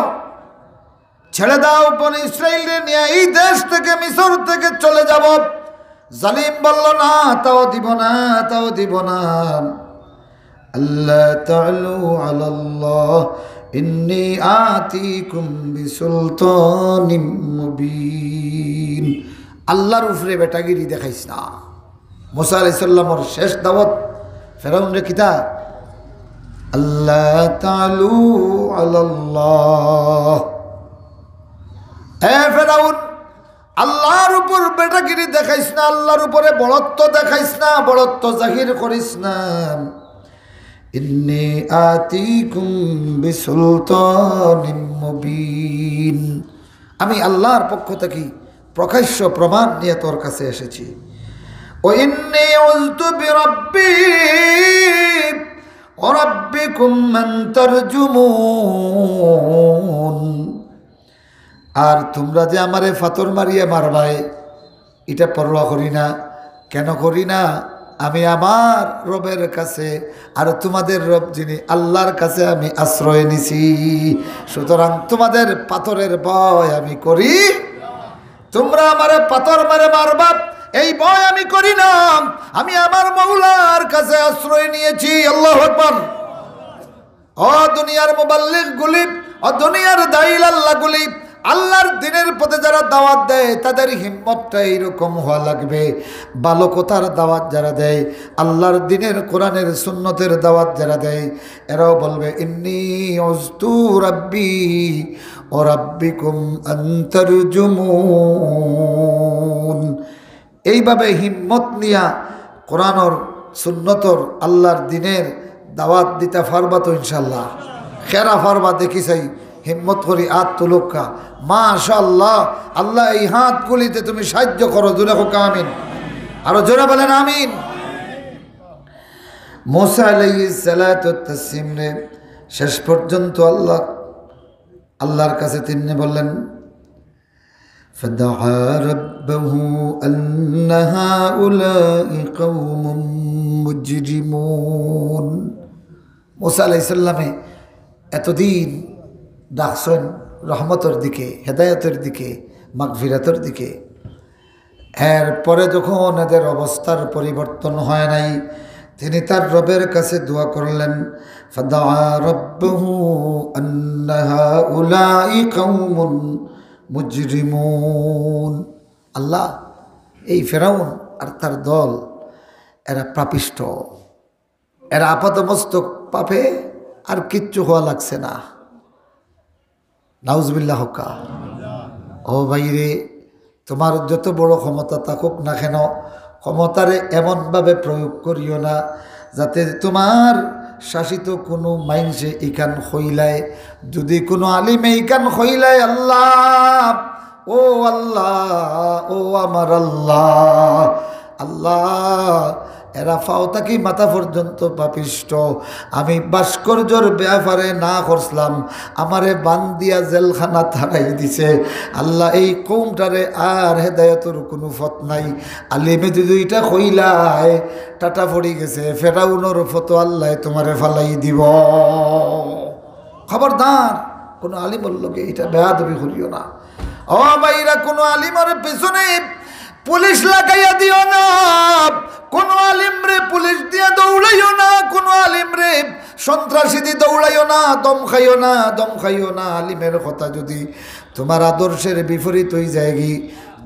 ছেড়ে দাও, বনি ইসরাইলরে নিয়ে এই দেশ থেকে, মিশর থেকে চলে যাব। জালিম বলল, না, তাও দিব না, তাও দিব না। আল্লা তা'লু আলাল্লাহ, ইন্নী আতিকুম বিসুলতানিম মুবিন। আল্লাহর উপরে বেটাগিরি দেখাইস না। মুসা আলাইহিস সালামর শেষ দাওয়াত ফেরাউনরে কিতা? আল্লা তা'লু আলাল্লাহ। এ ফেরাউন, আল্লাহর উপর বেটাগিরি দেখাইস না, আল্লাহর উপরে বড়ত্ব দেখাইস না, বড়ত্ব জাহির করিস না। ইন্নী আতিকুম বিসুলতানিম মুবিন। আমি আল্লাহর পক্ষ থেকে প্রকাশ্য প্রমাণ নিয়ে তোর কাছে এসেছি। ওয়া ইন্নী উযতু বিরাব্বি ওয়া রাব্বিকুম আন তারজুমুন। আর তোমরা যে আমারে ফাতর মারিয়া মারবায়, ইটা পরোয়া করি না। কেন করি না? আমি আমার রবের কাছে আর তোমাদের রব যিনি আল্লাহর কাছে আমি আশ্রয় নিছি। সুতরাং তোমাদের পাথরের ভয় আমি করি। তোমরা আমারে পাথর মেরে মারবা, এই ভয় আমি করি না। আমি আমার মৌলার কাছে আশ্রয় নিয়েছি। আল্লাহু আকবার। ও দুনিয়ার মুবাল্লিগ গুলি, ও দুনিয়ার দায়ী লাল্লা গুলি, আল্লাহর দ্বীনের পথে যারা দাওয়াত দেয়, তাদের হিম্মতটা এইরকম হওয়া লাগবে। ভালো কথার দাওয়াত যারা দেয়, আল্লাহর দ্বীনের, কোরআনের, সুন্নতের দাওয়াত যারা দেয়, এরাও বলবে, ইন্নী উযতু রাব্বি ওয়া রাব্বিকুম আন তারজুমুন। এইভাবে হিম্মত নিয়া কোরআনর, সুন্নতর, আল্লাহর দ্বীনের দাওয়াত দিতা পারবা তো ইনশাআল্লাহ? কেরা পারবা দেখি চাই, হিম্মত করি আত তুলুক্কা। মাশাআল্লাহ, আল্লাহ এই হাত গুলিতে তুমি সাহায্য করো। জোরে হোক আমিন, আরো জোরে বলেন আমিন। মুসা আলাইহিস সালাতু ওয়াত তাসলিমরে শেষ পর্যন্ত আল্লাহ, আল্লাহর কাছে তিনি বললেন, فدعا ربه أن هؤلاء قوم مجرمون। মুসা আলাইহিস সালামে এতদিন ডাকছেন রহমতর দিকে, হেদায়েতর দিকে, মাগফিরাতর দিকে। এরপরে যখন এদের অবস্থার পরিবর্তন হয় নাই, তিনি তার রবের কাছে দোয়া করলেন, فدعا ربه أن هؤلاء قوم مجرمون। আল্লাহ, এই ফেরাউন আর তার দল, এরা পাপিষ্ঠ, এরা আপাদমস্তক পাপে, আর কিচ্ছু হওয়া লাগছে না। নাউজুবিল্লাহ হক্কা। ও ভাইরে, তোমার যত বড় ক্ষমতা থাকুক না কেন, ক্ষমতারে এমনভাবে প্রয়োগ করিও না যাতে তোমার শাসিত কোনো মাইনষে ইখান কইলায়, যদি কোনো আলিমে ইখান কইলায়, আল্লাহ, ও আল্লাহ, ও আমার আল্লাহ, আল্লাহ, এরা পাও থাকি মাথা পর্যন্ত পাপিষ্ঠ। আমি ভাস্কর্যর ব্যাপারে না করছিলাম, আমারে বান্দিয়া জেলখানাত হারাই দিছে। আল্লাহ, এই কওমটারে আর হেদায়েতর কোনো পথ নাই। আলিমে যদি ইটা কইলায়, টাটা পড়ি গেছে, ফেরাউনর পথো আল্লায় তোমারে ফালাই দিব। খবরদার, কোনো আলিমর লগে ইটা বেয়াদবি করিও না। ও ভাইরা, কোনো আলিমর পিছনে পুলিশ লাগাইয়া দিও না, কোনো আলিমরে পুলিশ দিয়া দৌড়াইও না, কোনো আলিমরে সন্ত্রাসী দি দৌড়াইও না, ধমকাইও না, ধমকাইও না। আলিমের কথা যদি তোমার আদর্শের বিপরীত হই যায়গি,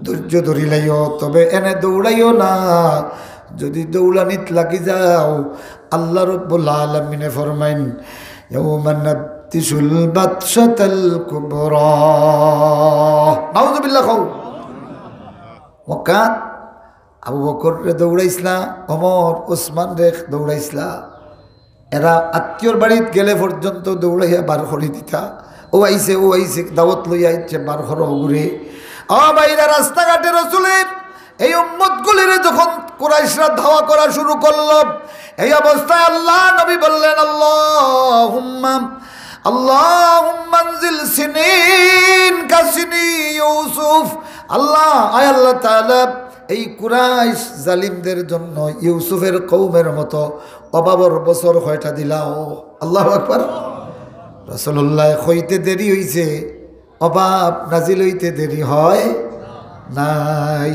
ধৈর্য ধরিলাইও, তবে এনে দৌড়াইও না। যদি দৌড়ানিত লাগি যাও, আল্লাহ রব্বুল আলামিনে ফরমাইন, ইয়াউমা নাবতিশুল বাতশাতাল কুবরা। নাউজুবিল্লাহ কও। মক্কাত আবু বকররে দৌড়াইছলা, ওমর, ওসমানরে দৌড়াইছলা। এরা আত্মীয়র বাড়িত গেলে পর্যন্ত দৌড়াইয়া বার করি দিতা। ও আইছে, ও আইছে, দাওয়াত লইয়া আইছে, বার করো ওগুরে। ও ভাইরা, রাস্তাঘাটে রসুলের এই উম্মতগুলিরে যখন কুরাইশরা ধাওয়া করা শুরু করল, এই অবস্থায় আল্লাহ নবী বললেন, আল্লাহুম্মা, আল্লাহুম্মা আনজিল সিনিন কাসিনি ইউসুফ। আল্লাহ, আয় আল্লাহ তাআলা, এই কুরাইশ জালিমদের জন্য ইউসুফের কওমের মতো অভাবর বছর কয়টা দিলাও। আল্লাহু আকবার। রাসূলুল্লাহ কইতে দেরি হইছে, অভাব নাজিল হইতে দেরি হয় নাই।